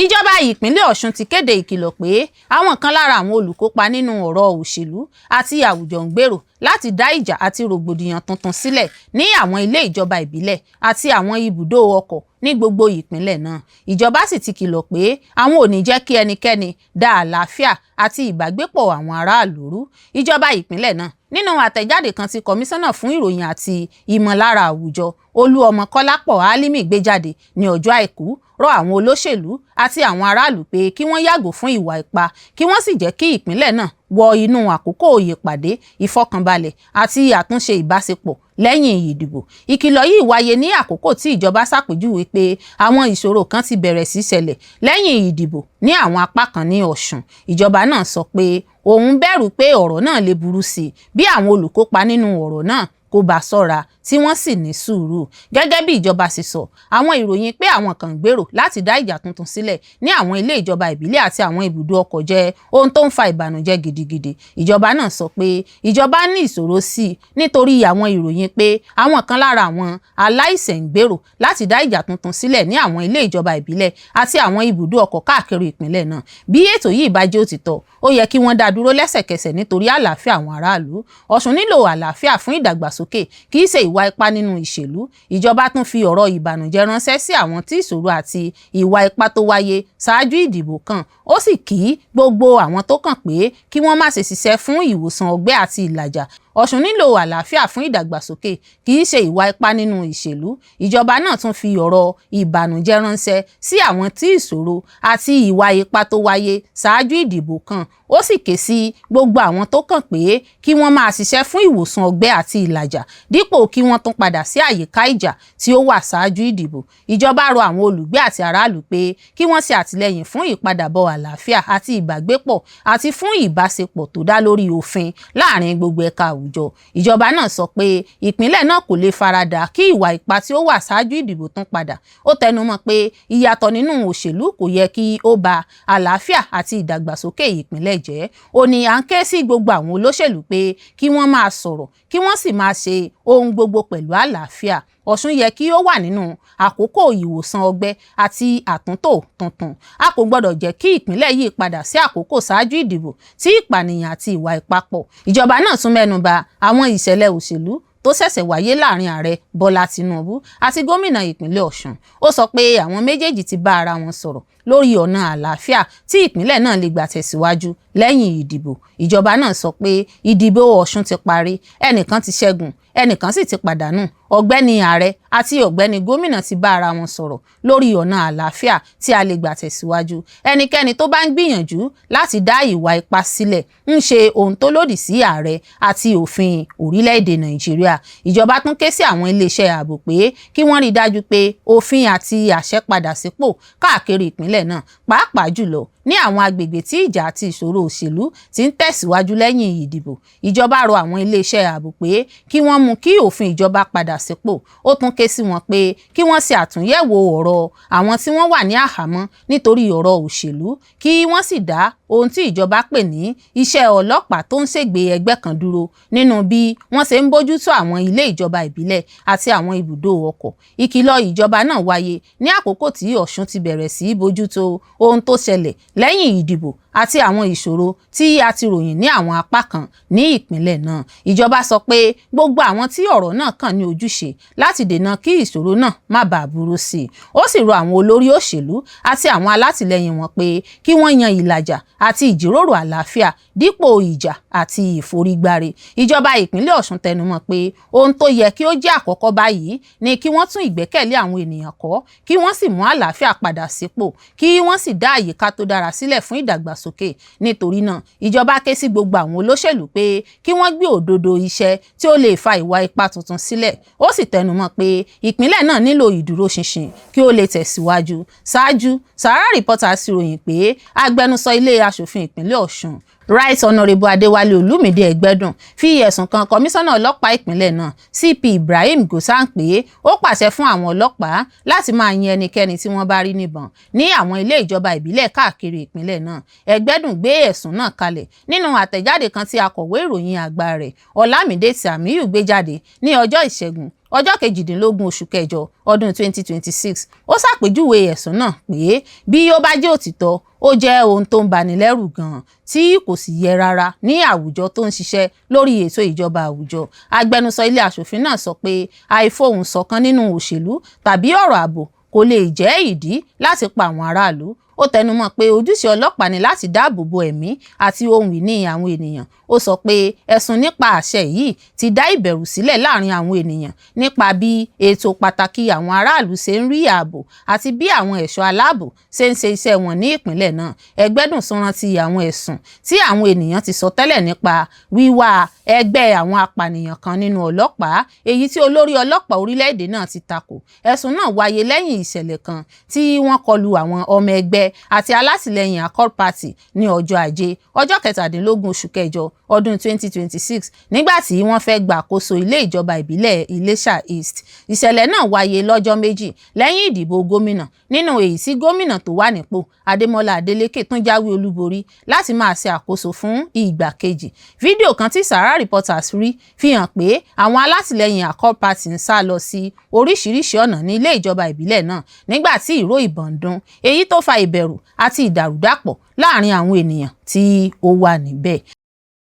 Ìjọba ìpínlẹ̀ Ọ̀ṣun ti kéde ìkìlọ̀ pé àwọn kan lára àwọn olùkópa nínú ọ̀rọ̀ òṣèlú àti àwùjọ ń gbèrò láti dá ìjà àti rògbòdìyàn tuntun sílẹ̀ ní àwọn ilé ìjọba ìbílẹ̀ àti àwọn ibùdó ọkọ̀ ní gbogbo ìpínlẹ̀ náà. Ìjọba sì ti kìlọ̀ pé àwọn ò ní jẹ́ kí ẹnikẹ́ni dá àlàáfíà àti ìbágbépọ̀ àwọn aráàlú rú. Ìjọba ìpínlẹ̀ náà nínú àtẹ̀jáde kan tí kọmíṣánná fún ìròyìn àti ìmọ̀lára àwùjọ Olúọmọ Kọ́lápọ̀ Álímì gbé jáde ní ọjọ́ Àìkú rọ àwọn olóṣèlú àti àwọn aráàlú pé kí wọ́n yàgò fún ìwà ipá, kí wọ́n sì jẹ́ kí ìpínlẹ̀ náà wọ inú àkókò ìpàdé ìfọkànbalẹ̀ àti àtúnṣe ìbáṣepọ̀ lẹ́yìn ìdìbò. Ìkìlọ̀ yìí wáyé ní àkókò tí ìjọba ṣàpèjúwe pé àwọn ìṣòro kan ti bẹ̀rẹ̀ sí ṣẹlẹ̀ lẹ́yìn ìdìbò ní àwọn apá kan ní Ọ̀ṣun. Ìjọba náà sọ pé òun bẹ̀rù pé ọ̀rọ̀ náà lè burú sí i bí àwọn olùkópa nínú ọ̀rọ̀ náà kò bá ṣọ́ra tí wọ́n sì ní sùúrù. Gẹ́gẹ́ bí ìjọba ṣe sọ, àwọn ìròyìn pé àwọn kan ń gbèrò láti dá ìjà tuntun sílẹ̀ ní àwọn ilé ìjọba ìbílẹ̀ àti àwọn ibùdó ọkọ̀ jẹ́ ohun tó ń fa ìbànújẹ́ gidigidi. Ìjọba náà sọ pé ìjọba ní ìṣòro sí i nítorí àwọn ìròyìn pé àwọn kan lára àwọn aláìṣẹ̀ ń gbèrò láti dá ìjà tuntun sílẹ̀ ní àwọn ilé ìjọba ìbílẹ̀ àti àwọn ibùdó ọkọ̀ káàkiri ìpínlẹ̀ náà. Bí ètò yìí bá jẹ́ òtítọ́, ó yẹ kí wọ́n dá dúró lẹ́sẹ̀kẹsẹ̀ nítorí àlàáfíà àwọn aráàlú. Ọ̀ṣun nílò àlàáfíà fún ìdàgbàsókè, kì í ṣe ìwà ipá nínú ìṣèlú. Ìjọba tún fi ọ̀rọ̀ ìbànújẹ́ ránṣẹ́ sí àwọn tí ìṣòro àti ìwà ipá tó wáyé ṣáájú ìdìbò kan, ó sì kí gbogbo àwọn tó kàn pé kí wọ́n má ṣe ṣiṣẹ́ fún ìwòsàn ọgbẹ́ àti ìlàjà. Ọ̀ṣun nílò àlàáfíà fún ìdàgbàsókè, kì í ṣe ìwà ipá nínú ìṣèlú. Ìjọba náà tún fi ọ̀rọ̀ ìbànújẹ́ ránṣẹ́ sí àwọn tí ìṣòro àti ìwà ipá tó wáyé ṣáájú ìdìbò kan, ó sì ké sí gbogbo àwọn tó kàn pé kí wọ́n máa ṣiṣẹ́ fún ìwòsàn ọgbẹ́ àti ìlàjà dípò kí wọ́n tún padà sí àyíká ìjà tí ó wà ṣáájú ìdìbò. Ìjọba rọ àwọn olùgbé àti aráàlú pé kí wọ́n ṣe àtìlẹ́yìn fún ìpadàbọ̀ àlàáfíà àti ìbágbépọ̀ àti fún ìbáṣepọ̀ tó dá lórí òfin láàrin gbogbo ẹ̀ka àwùjọ. Ìjọba náà sọ pé ìpínlẹ̀ náà kò lè faradà kí ìwà ipá tí ó wà ṣáájú ìdìbò tún padà. Ó tẹnumọ́ pé ìyàtọ̀ nínú òṣèlú kò yẹ kí ó ba àlàáfíà àti ìdàgbàsókè ìpínlẹ̀ jẹ́. Ó ní à ń ké sí gbogbo àwọn olóṣèlú pé kí wọ́n máa sọ̀rọ̀, kí wọ́n sì máa ṣe ohun gbogbo pẹ̀lú àlàáfíà. Ọ̀ṣun yẹ kí ó wà nínú àkókò ìwòsàn ọgbẹ́ àti àtúntò tuntun. A kò gbọdọ̀ jẹ́ kí ìpínlẹ̀ yìí padà sí àkókò ṣáájú ìdìbò tí ìpànìyàn àti ìwà ipá pọ̀. Ìjọba náà tún mẹ́nu bà àwọn ìṣẹ̀lẹ̀ òṣèlú tó ṣẹ̀ṣẹ̀ wáyé láàrin ààrẹ Bọ́lá Tinubu àti gómìnà ìpínlẹ̀ Ọ̀ṣun. Ó sọ pé àwọn méjèèjì ti bá ara wọn sọ̀rọ̀ lórí ọ̀nà àlàáfíà tí ìpínlẹ̀ náà lè gbà tẹ̀síwájú lẹ́yìn ìdìbò. Ìjọba náà sọ pé ìdìbò Ọ̀ṣun ti parí, ẹnìkan ti ṣẹ́gun, ẹnìkan sì ti pàdánù. Ọ̀gbẹ́ni ààrẹ àti ọ̀gbẹ́ni gómìnà ti bá ara wọn sọ̀rọ̀ lórí ọ̀nà àlàáfíà tí a lè gbà tẹ̀síwájú. Ẹnikẹ́ni tó bá ń gbìyànjú láti dá ìwà ipá sílẹ̀ ń ṣe ohun tó lòdì sí ààrẹ àti òfin orílẹ̀-èdè Nàìjíríà. Ìjọba tún ké sí àwọn iléeṣẹ́ ààbò pé kí wọ́n rí dájú pé òfin àti àṣẹ padà sípò káàkiri ìpínlẹ̀ náà, pàápàá jùlọ ní àwọn agbègbè tí ìjà àti ìṣòro òṣèlú ti ń tẹ̀síwájú lẹ́yìn ìdìbò. Ìjọba rọ àwọn iléeṣẹ́ ààbò pé kí wọ́n mú kí òfin ìjọba padà sípò. Ó tún ké sí wọn pé kí wọ́n ṣe àtúnyẹ̀wò ọ̀rọ̀ àwọn tí wọ́n wà ní àhámọ́ nítorí ọ̀rọ̀ òṣèlú, kí wọ́n sì dá ohun tí ìjọba pè ní iṣẹ́ ọlọ́pàá tó ń ṣègbè ẹgbẹ́ kan dúró nínú bí wọ́n ṣe ń bójútó àwọn ilé ìjọba ìbílẹ̀ àti àwọn ibùdó ọkọ̀. Ìkìlọ̀ ìjọba náà wáyé ní àkókò tí Ọ̀ṣun ti bẹ̀rẹ̀ sí í bójútó ohun tó ṣẹlẹ̀ lẹ́yìn ìdìbò àti àwọn ìṣòro tí a ti ròyìn ní àwọn apá kan ní ìpínlẹ̀ náà. Ìjọba sọ pé gbogbo àwọn tí ọ̀rọ̀ náà kàn ní ojúṣe láti dènà kí ìṣòro náà má bàa burú sí i. Ó sì rọ àwọn olórí òṣèlú àti àwọn alátìlẹyìn wọn pé kí wọ́n yan ìlàjà àti ìjíròrò àlàáfíà dípò ìjà àti ìforígbárí. Ìjọba ìpínlẹ̀ Ọ̀ṣun tẹnumọ́ pé ohun tó yẹ kí ó jẹ́ àkọ́kọ́ báyìí ni kí wọ́n tún ìgbẹ́kẹ̀lé àwọn ènìyàn kọ́, kí wọ́n sì mú àlàáfíà padà sípò, kí wọ́n sì dá àyíká tó dára sílẹ̀ fún ìdàgbàsókè. Nítorí náà, ìjọba ké sí gbogbo àwọn olóṣèlú pé kí wọ́n gbé òdodo iṣẹ́ tí ó lè fa ìwà ipá tuntun sílẹ̀. Ó sì tẹnumọ́ pé ìpínlẹ̀ náà nílò ìdúróṣinṣin kí ó lè tẹ̀síwájú. Ṣáájú, Sahara Reporters sì ròyìn pé agbẹnusọ ilé aṣòfin ìpínlẹ̀ Ọ̀ṣun, Right Honourable Adéwálé Olúmídé Ẹgbẹ́dùn, fi ẹ̀sùn kan kọmíṣánná ọlọ́pàá ìpínlẹ̀ náà, CP Ibrahim Gossan, pé ó pàṣẹ fún àwọn ọlọ́pàá láti máa yin ẹnikẹ́ni tí wọ́n bá rí níbọn ní àwọn ilé ìjọba ìbílẹ̀ káàkiri ìpínlẹ̀ náà. Ẹgbẹ́dùn gbé ẹ̀sùn náà kalẹ̀ nínú àtẹ̀jáde kan tí akọ̀wé ìròyìn àgbà rẹ̀, Ọlámídé Tìámíyù, gbé jáde ní ọjọ́ Ìṣẹ́gun. ọjọ́ 18 oṣù kẹjọ ọdún 2026. Ó ṣàpèjúwe ẹ̀sùn náà pé bí ó bá jẹ́ òtítọ́, ó jẹ́ ohun tó ń bani lẹ́rù gan-an tí kò sì yẹ rárá ní àwùjọ tó ń ṣiṣẹ́ lórí ètò ìjọba àwùjọ. Agbẹnusọ ilé aṣòfin náà sọ pé àìfohùnṣọ̀kan nínú òṣèlú tàbí ọ̀rọ̀ ààbò kò lè jẹ́ ìdí láti pa àwọn aráàlú. Ó tẹnumọ́ pé ojúṣe ọlọ́pàá ni láti dáàbò bo ẹ̀mí àti ohun ìní àwọn ènìyàn. Ó sọ pé ẹ̀sùn nípa àṣẹ yìí ti dá ìbẹ̀rù sílẹ̀ láàrin àwọn ènìyàn nípa bí ètò pàtàkì àwọn aráàlú ṣe ń rí ààbò àti bí àwọn ẹ̀ṣọ́ aláàbò ṣe ń ṣe iṣẹ́ wọn ní ìpínlẹ̀ náà. Ẹgbẹ́dùnsún rántí àwọn ẹ̀sùn tí àwọn ènìyàn ti sọ tẹ́lẹ̀ nípa wíwá ẹgbẹ́ àwọn apànìyàn kan nínú ọlọ́pàá, èyí tí olórí ọlọ́pàá orílẹ̀-èdè náà ti takò. Ẹ̀sùn náà wáyé lẹ́yìn ìṣẹ̀lẹ̀ kan tí wọ́n kọlu àwọn ọmọ ẹgbẹ́ àti alátìlẹyìn Accord Party ní ọjọ́ Ajé, ọjọ́ 17 oṣù kẹjọ ọdún 2026, nígbà tí wọ́n fẹ́ gbàkóso ilé ìjọba ìbílẹ̀ Iléṣà East. Ìṣẹ̀lẹ̀ náà wáyé lọ́jọ́ 2 lẹ́yìn ìdìbò gómìnà, nínú èyí tí gómìnà tó wà nípò Adémọ́lá Adélékè tún jáwé olúborí láti máa ṣe àkóso fún ìgbà kejì. Fídíò kan tí Sahara Reporters rí fi hàn pé àwọn alátìlẹyìn Accord Party ń sá lọ sí oríṣiríṣi ọ̀nà ní ilé ìjọba ìbílẹ̀ náà nígbà tí ìró ìbọn ń dún, èyí tó fa ìbẹ̀rù àti ìdàrúdàpọ̀ láàrin àwọn ènìyàn tí ó wà níbẹ̀.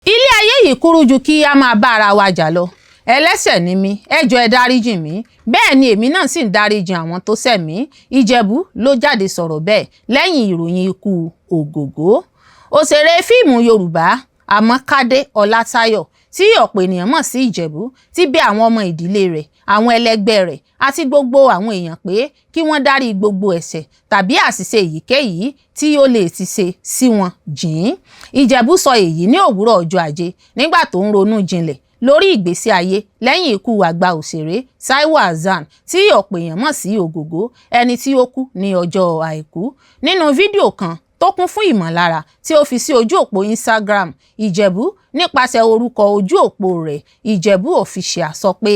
Ilé ayé yìí kúrú ju kí a máa bá ara wa jà lọ. Ẹlẹ́ṣẹ̀ ni mí, ẹ jọ̀ọ́ ẹ dáríjì mí, bẹ́ẹ̀ ni èmi náà sì ń dáríjì àwọn tó ṣẹ̀ mí. Ìjẹ̀bú ló jáde sọ̀rọ̀ bẹ́ẹ̀ lẹ́yìn ìròyìn ikú Ògògó. Òṣèré fíìmù Yorùbá Àmọ́kádé Ọlátayọ̀, tí ọ̀pọ̀ ènìyàn mọ̀ sí Ìjẹ̀bú, ti bẹ̀ àwọn ọmọ ìdílé rẹ̀, àwọn ẹlẹgbẹ́ rẹ̀ àti gbogbo àwọn èèyàn pé kí wọ́n dárí gbogbo ẹ̀ṣẹ̀ tàbí àṣìṣe èyíkéyìí tí ó lè ti ṣe sí wọn jìn. Ìjẹ̀bú sọ èyí ní òwúrọ̀ ọjọ́ Ajé nígbà tó ń ronú jinlẹ̀ lórí ìgbésí ayé lẹ́yìn ikú àgbà òṣèré Taiwo Hassan, tí ọ̀pọ̀ èèyàn mọ̀ sí Ògògó, ẹni tí ó kú ní ọjọ́ Àìkú. Nínú fídíò kan tó kún fún ìmọ̀lára tí ó fi sí ojú òpó Instagram, Ìjẹ̀bú nípasẹ̀ orúkọ ojú òpó rẹ̀ Ìjẹ̀bú Official sọ pé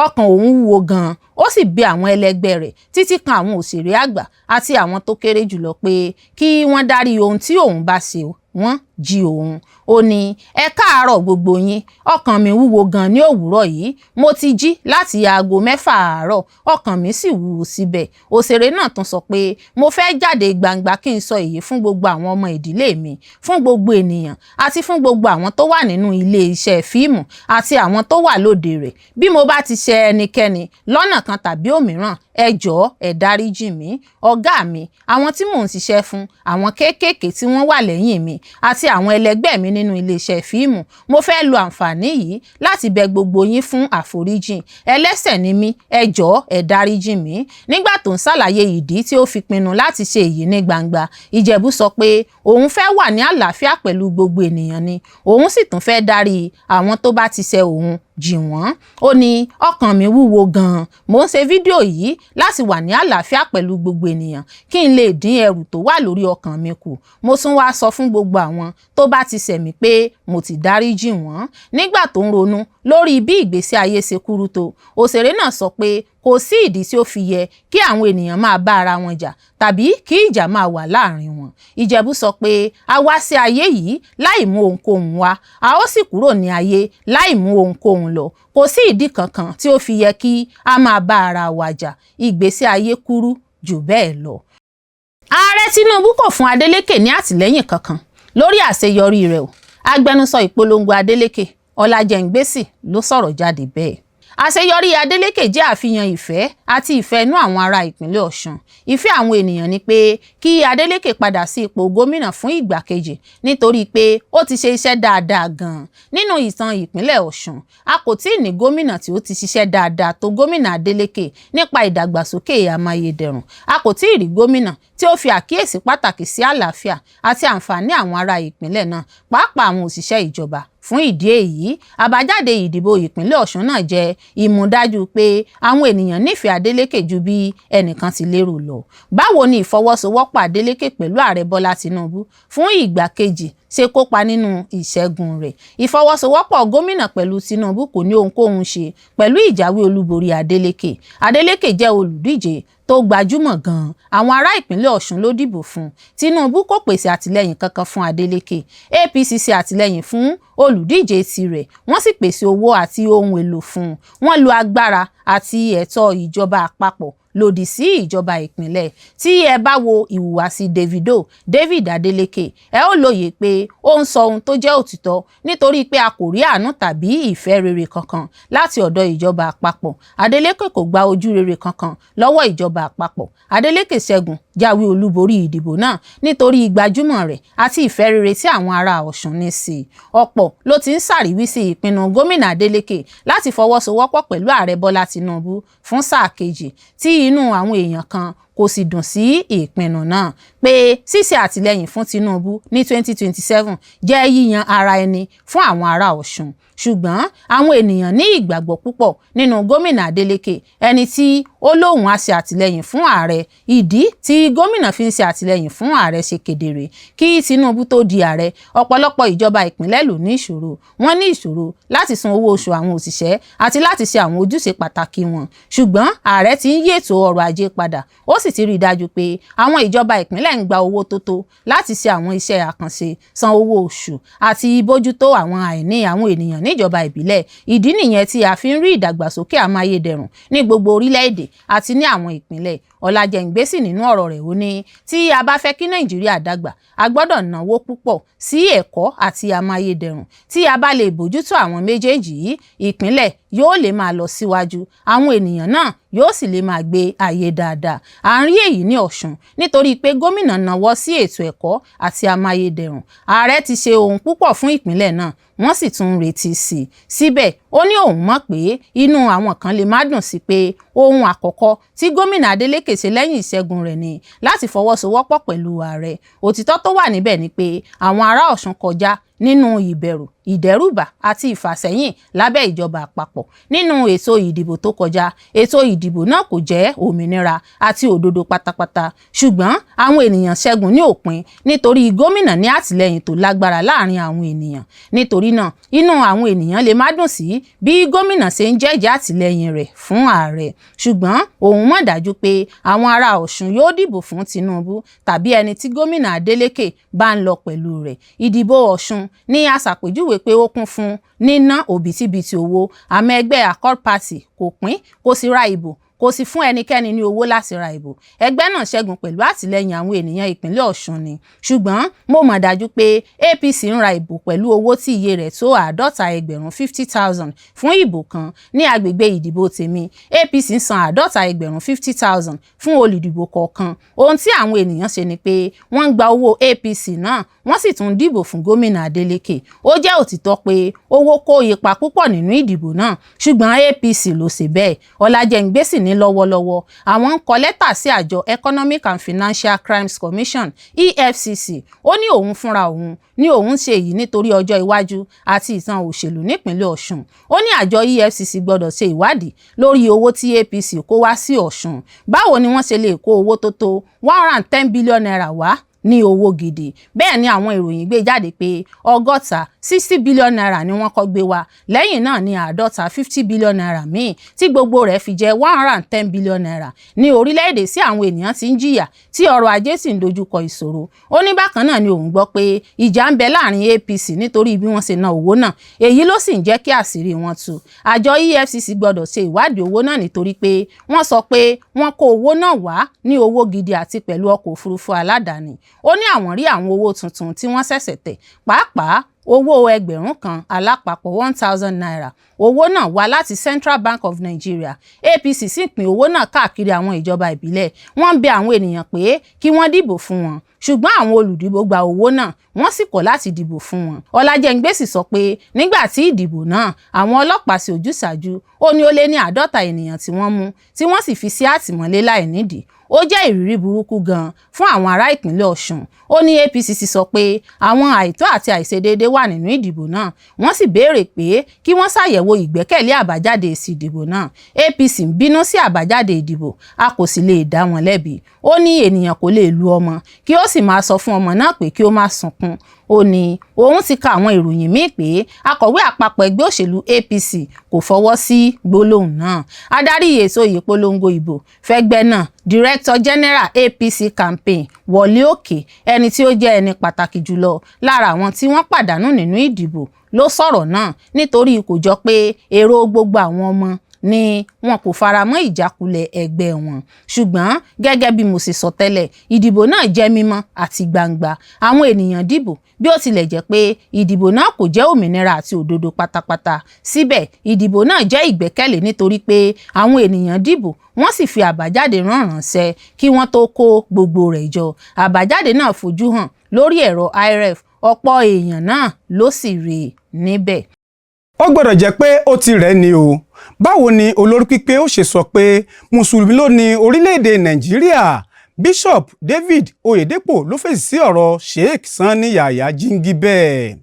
ọkàn òun wúwo gan-an. Ó sì bẹ̀ àwọn ẹlẹgbẹ́ rẹ̀ títí kan àwọn òṣèré àgbà àti àwọn tó kéré jùlọ pé kí wọ́n dárí ohun tí òun bá ṣe wọ́n jí òun. Ó ní, ẹ káàárọ̀ gbogbo yín, ọkàn mi wúwo gan ní òwúrọ̀ yìí. Mo ti jí láti aago 6 àárọ̀, ọkàn mi sì wúwo síbẹ̀. Òṣèré náà tún sọ pé mo fẹ́ jáde gbangba kí n sọ èyí fún gbogbo àwọn ọmọ ìdílé mi, fún gbogbo ènìyàn àti fún gbogbo àwọn tó wà nínú ilé iṣẹ́ fíìmù àti àwọn tó wà lóde rẹ̀. Bí mo bá ti ṣe ẹnikẹ́ni lọ́nà kan tàbí òmíràn, ẹ jọ̀ọ́ ẹ dáríjì mí. Ọ̀gá mi, àwọn tí mò ń ṣiṣẹ́ fún, àwọn kéékèèké tí wọ́n wà lẹ́yìn mi àti àwọn ẹlẹgbẹ́ mi nínú iléeṣẹ́ fíìmù, mo fẹ́ lo àǹfààní yìí láti bẹ̀ gbogbo yín fún àforíjìn. Ẹlẹ́ṣẹ̀ ni mí, ẹ jọ̀ọ́ ẹ dáríjì mí. Nígbà tó ń ṣàlàyé ìdí tí ó fi pinnu láti ṣe èyí ní gbangba, Ìjẹ̀bú sọ pé òun fẹ́ wà ní àlàáfíà pẹ̀lú gbogbo ènìyàn ni, òun sì tún fẹ́ dárí àwọn tó bá ti ṣẹ̀ òun jì wọ́n. Ó ní ọkàn mi wúwo gan-an, mò ń ṣe fídíò yìí láti wà ní àlàáfíà pẹ̀lú gbogbo ènìyàn kí n lè dín ẹrù tó wà lórí ọkàn mi kù. Mo tún wá sọ fún gbogbo àwọn tó bá ti ṣẹ̀ mí pé mo ti dáríjì wọ́n. Nígbà tó ń ronú lórí bí ìgbésí ayé ṣe kúrú tó, òṣèré náà sọ pé kò sí ìdí tí ó fi yẹ kí àwọn ènìyàn máa bá ara wọn jà tàbí kí ìjà máa wà láàrin wọn. Ìjẹ̀bú sọ pé a wá sí ayé yìí láì mú ohunkóhun wá, a ó sì kúrò ní ayé láì mú ohunkóhun lọ. Kò sí ìdí kankan tí ó fi yẹ kí a máa bá ara wa jà. Ìgbésí ayé kúrú jù bẹ́ẹ̀ lọ. Ààrẹ Tinubu kò fún Adeleke ní àtìlẹ́yìn kankan lórí àṣeyọrí rẹ̀ o. Agbẹnusọ ìpolongo Adeleke, Ọlájẹ́ngbèsì, ló sọ̀rọ̀ jáde bẹ́ẹ̀. Àṣeyọrí Adeleke jẹ́ àfihàn ìfẹ́ àti ìfẹ́ inú àwọn ará ìpínlẹ̀ Ọ̀ṣun. Ìfẹ́ àwọn ènìyàn ni pé kí Adeleke padà sí ipò gómìnà fún ìgbà kejì nítorí pé ó ti ṣe iṣẹ́ dáadáa gan-an. Nínú ìtàn ìpínlẹ̀ Ọ̀ṣun, a kò tí ì ní gómìnà tí ó ti ṣiṣẹ́ dáadáa tó gómìnà Adeleke nípa ìdàgbàsókè amáyédẹrùn. A kò tí ì rí gómìnà tí ó fi àkíyèsí pàtàkì sí àlàáfíà àti àǹfààní àwọn ará ìpínlẹ̀ náà, pàápàá àwọn òṣìṣẹ́ ìjọba. Fún ìdí èyí, àbájáde ìdìbò ìpínlẹ̀ Ọ̀ṣun náà jẹ́ ìmúdájú pé àwọn ènìyàn nífẹ̀ẹ́ Adeleke ju bí ẹnìkan ti lérò lọ. Báwo ni ìfọwọ́sowọ́pọ̀ Adeleke pẹ̀lú Ààrẹ Bọ́lá Tinubu fún ìgbà kejì ṣe kópa nínú ìṣẹ́gun rẹ̀. Ìfọwọ́sowọ́pọ̀ gómìnà pẹ̀lú Tinubu kò ní ohunkóhun ṣe pẹ̀lú ìjáwé olúborí Adeleke. Adeleke jẹ́ olùdíje tó gbajúmọ̀ gan-an, àwọn ará ìpínlẹ̀ Ọ̀ṣun ló dìbò fún un. Tinubu kò pèsè àtìlẹ́yìn kankan fún Adeleke. APC ṣe àtìlẹ́yìn fún olùdíje tirẹ̀, wọ́n sì pèsè owó àti ohun èlò fún un. Wọ́n lo agbára àti ẹ̀tọ́ ìjọba àpapọ̀ lòdì sí ìjọba ìpínlẹ̀. Tí ẹ bá wo ìhùwàsí Davido, David Adeleke, ẹ ó lóye pé ó ń sọ ohun tó jẹ́ òtítọ́, nítorí pé a kò rí àánú tàbí ìfẹ́ rere kankan láti ọ̀dọ̀ ìjọba àpapọ̀. Adeleke kò gba ojú rere kankan lọ́wọ́ ìjọba àpapọ̀. Adeleke ṣẹ́gun jáwé olúborí ìdìbò náà nítorí gbajúmọ̀ rẹ̀ àti ìfẹ́ rere tí àwọn ará Ọ̀ṣun ní sí i. Ọ̀pọ̀ ló ti ń ṣàríwísí ìpinnu gómìnà Adeleke láti fọwọ́sowọ́pọ̀ pẹ̀lú ààrẹ Bọ́lá Tinubu fún sáà kejì, tí inú àwọn èèyàn kan kò sì dùn sí ìpinnu náà pé ṣíṣe àtìlẹ́yìn fún Tinubu ní 2027 jẹ́ yíyan ara ẹni fún àwọn ará Ọ̀ṣun. Ṣùgbọ́n àwọn ènìyàn ní ìgbàgbọ́ púpọ̀ nínú gómìnà Adeleke, ẹni tí ó lóun á ṣe àtìlẹ́yìn fún ààrẹ. Ìdí tí gómìnà fi ń ṣe àtìlẹ́yìn fún ààrẹ ṣe kedere. Kí Tinubu tó di ààrẹ, ọ̀pọ̀lọpọ̀ ìjọba ìpínlẹ̀ ló ní ìṣòro. Wọ́n ní ìṣòro láti san owó oṣù àwọn òṣìṣẹ́ àti láti ṣe àwọn ojúṣe pàtàkì wọn. Ṣùgbọ́n ààrẹ ti ń yí ètò ọrọ̀ ajé padà, ó sì ti rí i dájú pé àwọn ìjọba ìpínlẹ̀ ń gba owó tó tó láti ṣe àwọn iṣẹ́ àkànṣe, san owó oṣù àti bójútó àwọn àìní àwọn ènìyàn níjọba ìbílẹ̀. Ìdí nìyẹn tí a fi ń rí ìdàgbàsókè amáyédẹrùn ní gbogbo orílẹ̀-èdè àti ní àwọn ìpínlẹ̀. Ọlájẹ́ngbèsì nínú ọ̀rọ̀ rẹ̀ ó ní tí a bá fẹ́ kí Nàìjíríà dàgbà, a gbọ́dọ̀ náwó púpọ̀ sí ẹ̀kọ́ àti amáyédẹrùn. Tí a bá lè bójútó àwọn méjèèjì yìí, ìpínlẹ̀ yóò lè máa lọ síwájú, àwọn ènìyàn náà yóò sì lè máa gbé ayé dáadáa. À ń rí èyí ní Ọ̀ṣun nítorí pé gómìnà náwó sí ètò ẹ̀kọ́ àti amáyédẹrùn. Ààrẹ ti ṣe ohun púpọ̀ fún ìpínlẹ̀ náà, wọ́n sì tún ń retí sí i. Síbẹ̀ ó ní òun mọ̀ pé inú àwọn kan lè má dùn sí pé ohun àkọ́kọ́ tí gómìnà Adeleke ṣe lẹ́yìn ìṣẹ́gun rẹ̀ ni láti fọwọ́sowọ́pọ̀ pẹ̀lú ààrẹ. Òtítọ́ tó wà níbẹ̀ ni pé àwọn ará Ọ̀ṣun kọjá nínú ìbẹ̀rù, ìdẹ́rùbà àti ìfàsẹ́yìn lábẹ́ ìjọba àpapọ̀ nínú ètò ìdìbò tó kọjá. Ètò ìdìbò náà kò jẹ́ òmìnira àti òdodo pátápátá, ṣùgbọ́n àwọn ènìyàn ṣẹ́gun ní òpin nítorí gómìnà ní àtìlẹ́yìn tó lágbára láàrin àwọn ènìyàn. Nítorí náà, inú àwọn ènìyàn lè má dùn sí bí gómìnà ṣe ń jẹ́jẹ́ àtìlẹ́yìn rẹ̀ fún ààrẹ, ṣùgbọ́n òun mọ̀ dájú pé àwọn ará Ọ̀ṣun yóò dìbò fún Tinubu tàbí ẹni tí gómìnà Adeleke bá ń lọ pẹ̀lú rẹ̀. Ìdìbò Ọ̀ṣun ní a ṣàpèjúwe pé ó kún fún níná òbítíbitì owó, àmọ́ ẹgbẹ́ Accord Party kò pín, kò sì ra ìbò, kò sì fún ẹnikẹ́ni ní owó láti ra ìbò. Ẹgbẹ́ náà ṣẹ́gun pẹ̀lú àtìlẹ́yìn àwọn ènìyàn ìpínlẹ̀ Ọ̀ṣun ni. Ṣùgbọ́n mo mọ̀ dájú pé APC ń ra ìbò pẹ̀lú owó tí iye rẹ̀ tó 50,000 50,000 fún ìbò kan ní agbègbè ìdìbò tèmi. APC ń san 50,000 50,000 fún olùdìbò kọ̀ọ̀kan. Ohun tí àwọn ènìyàn ṣe ni pé wọ́n ń gba owó APC náà, wọ́n sì tún dìbò fún gómìnà Adeleke. Ó jẹ́ òtítọ́ pé owó kó ipa púpọ̀ nínú ìdìbò náà, ṣùgbọ́n APC ló ṣe bẹ́ẹ̀. Ọlájẹ́ngbèsì ní lọ́wọ́lọ́wọ́ àwọn ń kọ lẹ́tà sí àjọ Economic and Financial Crimes Commission EFCC. Ó ní òun fúnra òun ní òun ṣe èyí nítorí ọjọ́ iwájú àti ìtàn òṣèlú nípínlẹ̀ Ọ̀ṣun. Ó ní àjọ EFCC gbọ́dọ̀ ṣe ìwádìí lórí owó tí APC kó wá sí Ọ̀ṣun. Báwo ni wọ́n ṣe lè kó owó tó tó ₦110 billion wá ní owó gidi? Bẹ́ẹ̀ ni àwọn ìròyìn gbé jáde pé 60 ₦60 billion ni wọ́n kọ́ gbé wá, lẹ́yìn náà ní 50 ₦50 billion míì, tí gbogbo rẹ̀ fi jẹ́ ₦110 billion ní orílẹ̀-èdè sí àwọn ènìyàn tí ń jìyà, tí ọrọ̀ ajé sì ń dojúkọ ìṣòro. Ó ní bákan náà ni òun gbọ́ pé ìjà ń bẹ láàrin APC nítorí bí wọ́n ṣe ná owó náà, èyí ló sì ń jẹ́ kí àṣírí wọn tú. Àjọ EFCC gbọ́dọ̀ ṣe ìwádìí owó náà nítorí pé wọ́n sọ pé wọ́n kó owó náà wá ní owó gidi àti pẹ̀lú ọkọ̀ òfurufú aládàáni. Ó ní àwọn rí àwọn owó tuntun tí wọ́n ṣẹ̀ṣẹ̀ tẹ̀, pàápàá owó 1,000 alápapọ̀ ₦1,000. Owó náà wá láti Central Bank of Nigeria. APC sì pín owó náà káàkiri àwọn ìjọba ìbílẹ̀. Wọ́n ń bẹ àwọn ènìyàn pé kí wọ́n dìbò fún wọn, ṣùgbọ́n àwọn olùdìbò gba owó náà, wọ́n sì kọ̀ láti dìbò fún wọn. Ọlájẹ́ngbèsì sọ pé nígbà tí ìdìbò náà, àwọn ọlọ́pàá ṣe ojúsàájú. Ó ní ó lé ní 50 ènìyàn tí wọ́n mú, tí wọ́n sì fi sí àtìmọ́lé láì nídìí. Ó jẹ́ ìrírí burúkú gan-an fún àwọn ará ìpínlẹ̀ Ọ̀ṣun. Ó ní APC sì sọ pé àwọn àìtọ́ àti àìṣedéédé wà nínú ìdìbò náà, wọ́n sì béèrè pé kí wọ́n ṣàyẹ̀wò ìgbẹ́kẹ̀lé àbájáde èsì ìdìbò náà. APC ń bínú sí àbájáde ìdìbò, a kò sì lè dá wọn lẹ́bi. Ó ní ènìyàn kò lè lu ọmọ kí ó sì máa sọ fún ọmọ náà pé kí ó má sunkún. Ó ní òun ti ka àwọn ìròyìn míì pé akọ̀wé àpapọ̀ ẹgbẹ́ òṣèlú APC kò fọwọ́ sí gbólóhùn náà. Adarí ètò ìpolongo ìbò fẹ́gbẹ́ náà, Director General APC Campaign, Wọlé Òkè, ẹni tí ó jẹ́ ẹni pàtàkì jùlọ lára àwọn tí wọ́n pàdánù nínú ìdìbò, ló sọ̀rọ̀ náà nítorí kò jọ pé èrò gbogbo àwọn ọmọ ni wọn kò fara mọ́ ìjákulẹ̀ ẹgbẹ́ wọn. Ṣùgbọ́n gẹ́gẹ́ bí mo ṣe sọ tẹ́lẹ̀, ìdìbò náà jẹ́ mímọ́ àti gbangba. Àwọn ènìyàn dìbò. Bí ó tilẹ̀ jẹ́ pé ìdìbò náà kò jẹ́ òmìnira àti òdodo pátápátá, síbẹ̀ ìdìbò náà jẹ́ ìgbẹ́kẹ̀lé nítorí pé àwọn ènìyàn dìbò, wọ́n sì fi àbájáde rán ránṣẹ́ kí wọ́n tó kó gbogbo rẹ̀ jọ. Àbájáde náà fojú hàn lórí ẹ̀rọ IREV, ọ̀pọ̀ èèyàn náà ló sì rí i níbẹ̀. Ó gbọ́dọ̀ jẹ́ pé ó ti rẹ̀ ni o. Báwo ni olórí pípé ó ṣe sọ pé mùsùlùmí ló ní orílẹ̀-èdè Nàìjíríà? Bishop David Oyedepo ló fèsì sí ọ̀rọ̀ Sheikh Sanni Yahya Jingi bẹ́ẹ̀.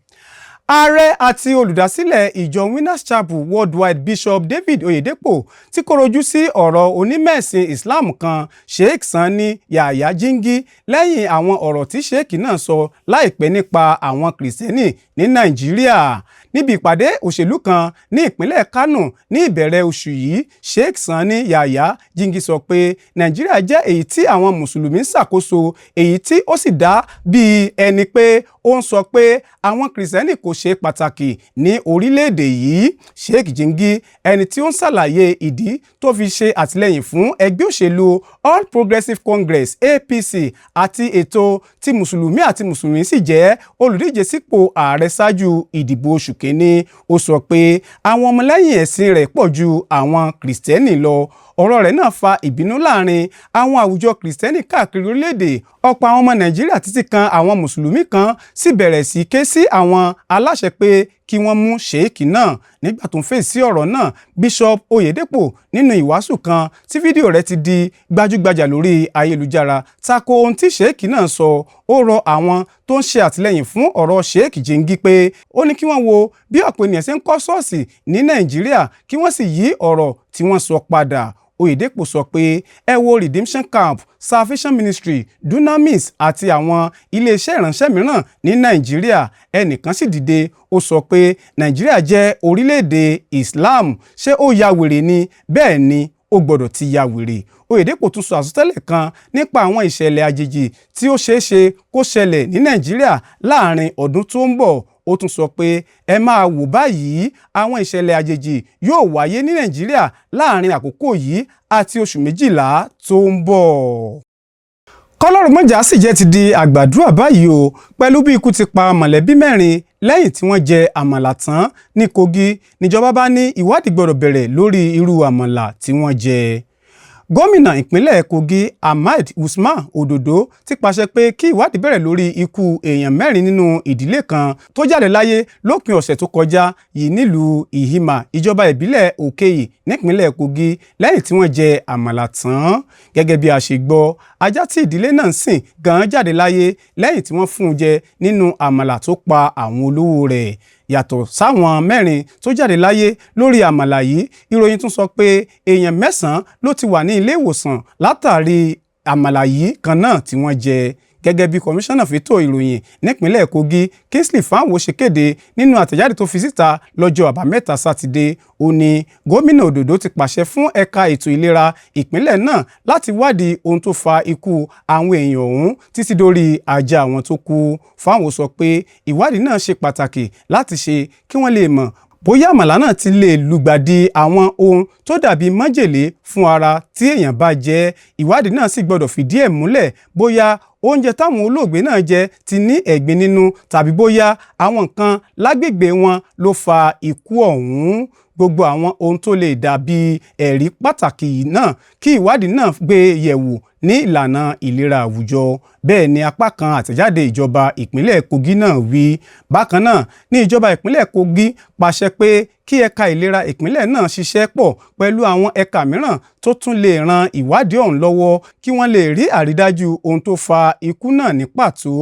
Ààrẹ àti olùdásílẹ̀ ìjọ Winners Chapel Worldwide, Bishop David Oyedepo, tí kọ̀rọ̀ ojú sí ọ̀rọ̀ onímẹ̀sìn Islam kan, Sheikh Sanni Yahya Jingi, lẹ́yìn àwọn ọ̀rọ̀ tí Sheikh náà sọ láìpẹ́ nípa àwọn Kìrìsìtẹ́nì ní Nàìjíríà. Níbi ìpàdé òṣèlú kan ní ìpínlẹ̀ Kánò ní ìbẹ̀rẹ̀ oṣù yìí, Sheikh Sanni Yahya Jingi sọ pé Nàìjíríà jẹ́ èyí tí àwọn mùsùlùmí ń ṣàkóso, èyí tí ó sì dá bíi ẹni pé ó ń sọ pé àwọn Kìrìsìtẹ́nì kò ṣe pàtàkì ní orílẹ̀-èdè yìí. Sheikh Jingi, ẹni tí ó ń ṣàlàyé ìdí tó fi ṣe àtìlẹ́yìn fún ẹgbẹ́ òṣèlú All Progressives Congress, APC, àti ètò tí mùsùlùmí àti mùsùlùmí sì jẹ́ olùdíje sípò ààrẹ ṣáájú ìdìbò oṣù kínní, ó sọ pé àwọn ọmọlẹ́yìn ẹ̀sìn rẹ̀ pọ̀ ju àwọn Kìrìsìtẹ́nì lọ. Ọ̀rọ̀ rẹ̀ náà fa ìbínú láàrin àwọn àwùjọ Kìrìsìtẹ́nì káàkiri orílẹ̀-èdè. Ọ̀pọ̀ àwọn ọmọ Nàìjíríà, títí kan àwọn mùsùlùmí kan, sì bẹ̀rẹ̀ sí ké sí àwọn aláṣẹ pé kí wọ́n mú ṣèèkì náà. Nígbà tó ń fèsì sí ọ̀rọ̀ náà, Bishop Oyedepo, nínú ìwàásù kan tí fídíò rẹ̀ ti di gbajúgbajà lórí ayélujára, tako ohun tí ṣèèkì náà sọ. Ó rọ àwọn tó ń ṣe àtìlẹ́yìn fún ọ̀rọ̀ Sheikh Jingi pé ó ní kí wọ́n wo bí ọ̀pọ̀ ènìyàn ṣe ń kọ́ ṣọ́ọ̀ṣì ní Nàìjíríà, kí wọ́n sì yí ọ̀rọ̀ tí wọ́n sọ padà. Oyedepo sọ pé ẹ wo Redemption Camp, Salvation Ministry, Dunamis àti àwọn iléeṣẹ́ ìránṣẹ́ mìíràn ní Nàìjíríà. Ẹnìkan sì dìde, ó sọ pé Nàìjíríà jẹ́ orílẹ̀-èdè Islam. Ṣé ó ya wèrè ni? Bẹ́ẹ̀ ni, ó gbọ́dọ̀ ti ya wèrè. Oyedepo tún sọ àsọtẹ́lẹ̀ kan nípa àwọn ìṣẹ̀lẹ̀ àjèjì tí ó ṣeé ṣe kó ṣẹlẹ̀ ní Nàìjíríà láàrin ọdún tó ń bọ̀. Ó tún sọ pé ẹ máa wò báyìí, àwọn ìṣẹ̀lẹ̀ àjèjì yóò wáyé ní Nàìjíríà láàrin àkókò yìí àti oṣù 12 tó ń bọ̀. Kọlọ́run mọ́jà sì jẹ́ ti di àgbàdua báyìí o, pẹ̀lú bí ikú ti pa mọ̀lẹ́bí mẹ́rin lẹ́yìn tí wọ́n jẹ àmàlà tán ní Kogi. Níjọba bá ní ìwádìí gbọ́dọ̀ bẹ̀rẹ̀ lórí irú àmàlà tí wọ́n jẹ. Gómìnà ìpínlẹ̀ Kogi, Ahmed Usman Ododo, ti pàṣẹ pé kí ìwádìí bẹ̀rẹ̀ lórí ikú èèyàn mẹ́rin nínú ìdílé kan tó jáde láyé lópin ọ̀sẹ̀ tó kọjá yìí nílùú Ìhìmà, ìjọba ìbílẹ̀ Òkèyí nípínlẹ̀ Kogi, lẹ́yìn tí wọ́n jẹ àmàlà tán. Gẹ́gẹ́ bí a ṣe gbọ́, ajá tí ìdílé náà ń sìn gan jáde láyé lẹ́yìn tí wọ́n fún un jẹ nínú àmàlà tó pa àwọn olówó rẹ̀. Yàtọ̀ sáwọn mẹ́rin tó jáde láyé lórí àmàlà yìí, ìròyìn tún sọ pé èèyàn mẹ́sàn-án ló ti wà ní ilé ìwòsàn látàrí àmàlà yìí kan náà tí wọ́n jẹ. Gẹ́gẹ́ bí kọmíṣánná fétò ìròyìn nípínlẹ̀ Kogi, Kingsley Fanwo, ṣe kéde nínú àtẹ̀jáde tó fi síta lọ́jọ́ Àbámẹ́ta Sátidé, ó ní gómìnà Òdòdó ti pàṣẹ fún ẹ̀ka ètò ìlera ìpínlẹ̀ náà láti wádìí ohun tó fa ikú àwọn èèyàn ọ̀hún títí dórí ajá àwọn tó kú. Fanwo sọ pé ìwádìí náà ṣe pàtàkì láti ṣe kí wọ́n lè mọ̀ bóyá àmàlà náà ti lè lùgbàdì àwọn ohun tó dàbí májèlé fún ara tí èèyàn bá jẹ. Ìwádìí náà sì gbọ́dọ̀ fìdí ẹ̀ múlẹ̀ bóyá oúnjẹ táwọn olóògbé náà jẹ ti ní ẹ̀gbin nínú tàbí bóyá àwọn nǹkan lágbègbè wọn ló fa ikú ọ̀hún. Gbogbo àwọn ohun tó lè dàbí ẹ̀rí pàtàkì náà kí ìwádìí náà gbé yẹ̀wò ní ìlànà ìlera àwùjọ. Bẹ́ẹ̀ ni apá kan àtẹ̀jáde ìjọba ìpínlẹ̀ Kogi náà wí. Bákan náà ní ìjọba ìpínlẹ̀ Kogi pàṣẹ pé kí ẹ̀ka ìlera ìpínlẹ̀ náà ṣiṣẹ́ pọ̀ pẹ̀lú àwọn ẹ̀ka mìíràn tó tún lè ran ìwádìí ọ̀hún lọ́wọ́, kí wọ́n lè rí àrídájú ohun tó fa ikú náà ní pàtó.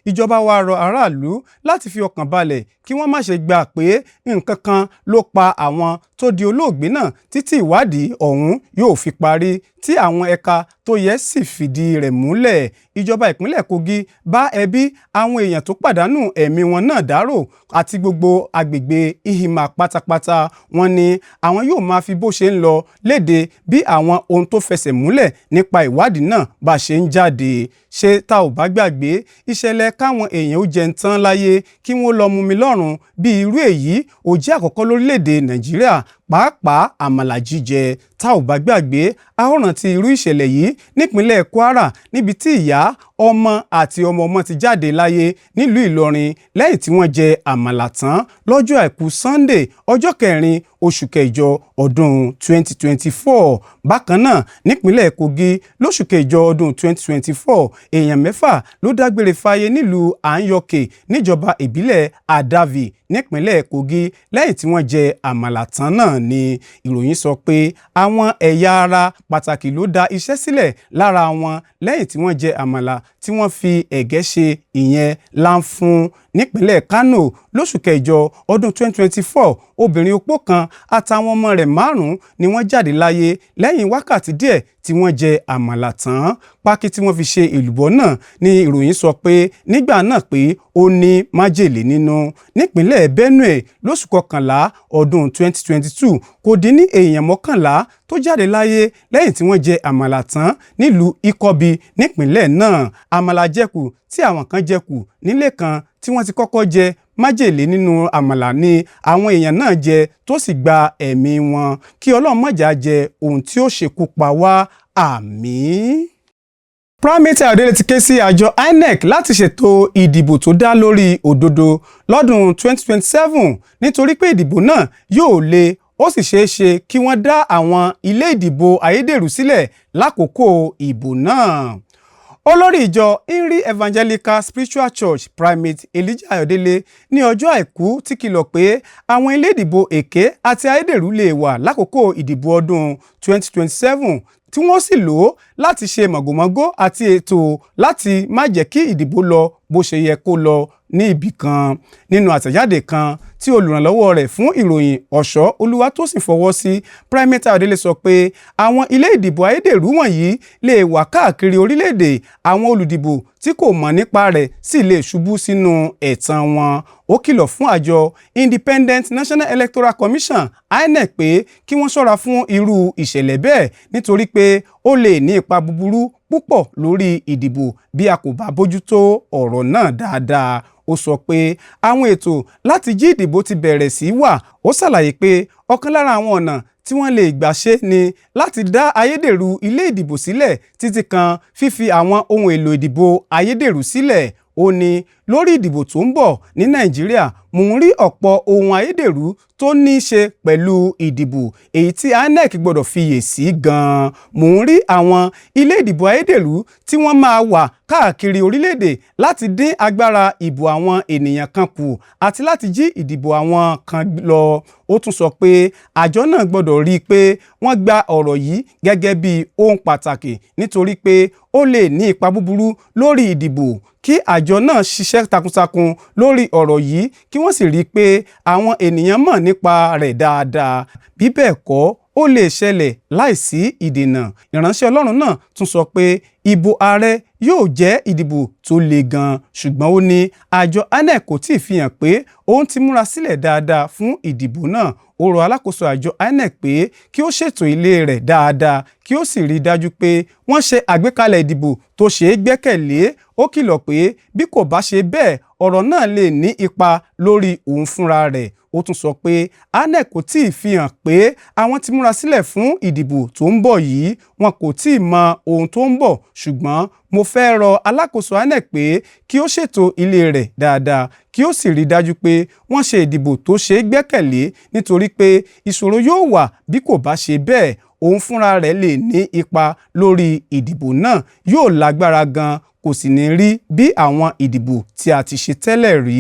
Ìjọba wa rọ aráàlú láti fi ọkàn balẹ̀, kí wọ́n má ṣe gbà pé nǹkan kan ló pa àwọn. tó di olóògbé náà títí ìwádìí ọ̀hún yóò fi parí, tí àwọn ẹ̀ka tó yẹ sì fìdí rẹ̀ múlẹ̀. Ìjọba ìpínlẹ̀ Kogi bá ẹbí àwọn èèyàn tó pàdánù ẹ̀mí wọn náà dárò àti gbogbo agbègbè Ihima pátápátá. Wọ́n ní àwọn yóò máa fi bó ṣe ń lọ léde bí àwọn ohun tó fẹsẹ̀ múlẹ̀ nípa ìwádìí náà bá ṣe ń jáde. Ṣé tá ò bá gbàgbé, ìṣẹ̀lẹ̀ káwọn èèyàn ó jẹun tán láyé kí wọ́n lọ mumi lọ́run bí irú èyí ò jẹ́ àkọ́kọ́ lórílẹ̀‐èdè Nàìjíríà, pàápàá àmàlà jíjẹ. Tá ò bá gbàgbé, a ó rántí irú ìṣẹ̀lẹ̀ yìí nípínlẹ̀ Kwara, níbi tí ìyá, ọmọ àti ọmọ ọmọ ti jáde láyé nílùú Ìlọrin lẹ́yìn tí wọ́n jẹ àmàlà tán lọ́jọ́ àìkú Sunday, ọjọ́ 4 oṣù kẹjọ ọdún 2024. Bákan náà, nípínlẹ̀ Kogi, lóṣù kẹjọ ọdún 2024, èèyàn 6 ló dágbére fáyé nílùú Ànyọkè níjọba ìbílẹ̀ Adavi nípínlẹ̀ Kogi lẹ́yìn tí wọ́n jẹ àmàlà tán náà ni. Ìròyìn sọ pé àwọn ẹ̀yà ara pàtàkì ló dá iṣẹ́ sílẹ̀ lára wọn lẹ́yìn tí wọ́n jẹ àmàlà tí wọ́n fi ẹ̀gẹ́ ṣe, ìyẹn láǹfún. Nípínlẹ̀ Kánò, lóṣù kẹjọ ọdún 2024, obìnrin opó kan àtàwọn ọmọ rẹ̀ 5 ni wọ́n jáde láyé lẹ́yìn wákàtí díẹ̀ tí wọ́n jẹ àmàlà tán. Pákí tí wọ́n fi ṣe èlùbọ́ náà ni ìròyìn sọ pé nígbà náà pé ó ní májèlé nínú. Nípínlẹ̀ Benue, lóṣù kọkànlá ọdún 2022, kò dín ní èèyàn 11 tó jáde láyé lẹ́yìn tí wọ́n jẹ àmàlà tán nílùú Ikobi nípínlẹ̀ náà. Àmàlà jẹkù tí àwọn kan jẹkù nílé kan tí wọ́n ti kọ́kọ́ jẹ májèlé nínú àmàlà ni àwọn èèyàn náà jẹ tó sì gba ẹ̀mí wọn. Kí Ọlọ́run má jẹ́ á jẹ ohun tí ó ṣekú pa wá, àmín. Primate Ayọ̀délé ti ké sí àjọ INEC láti ṣètò ìdìbò tó dá lórí òdodo lọ́dún 2027, nítorí pé ìdìbò náà yóò le, ó sì ṣeé ṣe kí wọ́n dá àwọn ilé ìdìbò ayédèrú sílẹ̀ lákòókò ìbò náà. Olórí ìjọ Inri Evangelical Spiritual Church, Primate Elijah Ayọ̀délé, ní ọjọ́ àìkú ti kìlọ̀ pé àwọn ilé ìdìbò èké àti ayédèrú lè wà lákòókò ìdìbò ọdún 2027, tí wọ́n sì lò ó láti ṣe màgòmágó àti ètò láti má jẹ́ kí ìdìbò lọ bó ṣe yẹ kó lọ ní ibì kan. Nínú àtẹ̀jáde kan tí olùrànlọ́wọ́ rẹ̀ fún ìròyìn, Ọ̀ṣọ́ Olúwatósìn, fọwọ́ sí, Primate Ayọ̀délé sọ pé àwọn ilé ìdìbò ayédèrú wọ̀nyí lè wà káàkiri orílẹ̀-èdè, àwọn olùdìbò tí kò mọ̀ nípa rẹ̀ sì lè ṣubú sínú ẹ̀tàn wọn. Ó kìlọ̀ fún àjọ Independent National Electoral Commission, INEC, pé kí wọ́n ṣọ́ra fún irú ìṣẹ̀lẹ̀ bẹ́ẹ̀, nítorí pé ó lè ní ipa búburú púpọ̀ lórí ìdìbò bí a kò bá bójútó ọ̀rọ̀ náà dáadáa. Ó sọ pé àwọn ètò láti jí ìdìbò ti bẹ̀rẹ̀ sí wà. Ó ṣàlàyé pé ọ̀kan lára àwọn ọ̀nà tí wọ́n lè gbà ṣe ni láti dá ayédèrú ilé ìdìbò sílẹ̀, títí kan fífi àwọn ohun èlò ìdìbò ayédèrú sílẹ̀. Ó ní, lórí ìdìbò tó ń bọ̀ ní Nàìjíríà, mò ń rí ọ̀pọ̀ ohun ayédèrú tó ní í ṣe pẹ̀lú ìdìbò, èyí tí INEC gbọ́dọ̀ fiyè sí gan-an. Mò ń rí àwọn ilé ìdìbò ayédèrú tí wọ́n máa wà káàkiri orílẹ̀-èdè láti dín agbára ìbò àwọn ènìyàn kan kù àti láti jí ìdìbò àwọn kan lọ. Ó tún sọ pé àjọ náà gbọ́dọ̀ rí i pé wọ́n gba ọ̀rọ̀ yìí gẹ́gẹ́ bí ohun pàtàkì, nítorí pé ó lè ní ipa búburú lórí ìdìbò, kí àjọ náà ṣiṣẹ́ takuntakun lórí ọ̀rọ̀ yìí, kí wọ́n sì rí i pé àwọn ènìyàn mọ̀ nípa rẹ̀ dáadáa. Bí bẹ́ẹ̀ kọ́, ó lè ṣẹlẹ̀ láìsí ìdènà. Ìránṣẹ́ Ọlọ́run náà tún sọ pé ìbò ààrẹ yóò jẹ́ ìdìbò tó le gan-an, ṣùgbọ́n ó ní àjọ INEC kò tíì fi hàn pé òun ti múra sílẹ̀ dáadáa fún ìdìbò náà. Ó rọ alákòóso àjọ INEC pé kí ó ṣètò ilé rẹ̀ dáadáa, kí ó sì rí i dájú pé wọ́n ṣe àgbékalẹ̀ ìdìbò tó ṣeé gbẹ́kẹ̀lé. Ó kìlọ̀ pé bí kò bá ṣe bẹ́ẹ̀, ọ̀rọ̀ náà lè ní ipa lórí òun fúnra rẹ̀. Ó tún sọ pé INEC kò tíì fi hàn pé àwọn ti múra sílẹ̀ fún ìdìbò tó ń bọ̀ yìí. Wọn kò tíì mọ ohun tó ń bọ̀, ṣùgbọ́n mo fẹ́ rọ alákòóso INEC pé kí ó ṣètò ilé rẹ̀ dáadáa, kí ó sì rí i dájú pé wọ́n ṣe ìdìbò tó ṣeé gbẹ́kẹ̀lé, nítorí pé ìṣòro yóò wà bí kò bá ṣe bẹ́ẹ̀. Òun fúnra rẹ̀ lè ní ipa lórí ìdìbò náà, yóò lágbára gan-an, kò sì ní rí bí àwọn ìdìbò tí a ti ṣe tẹ́lẹ̀ rí.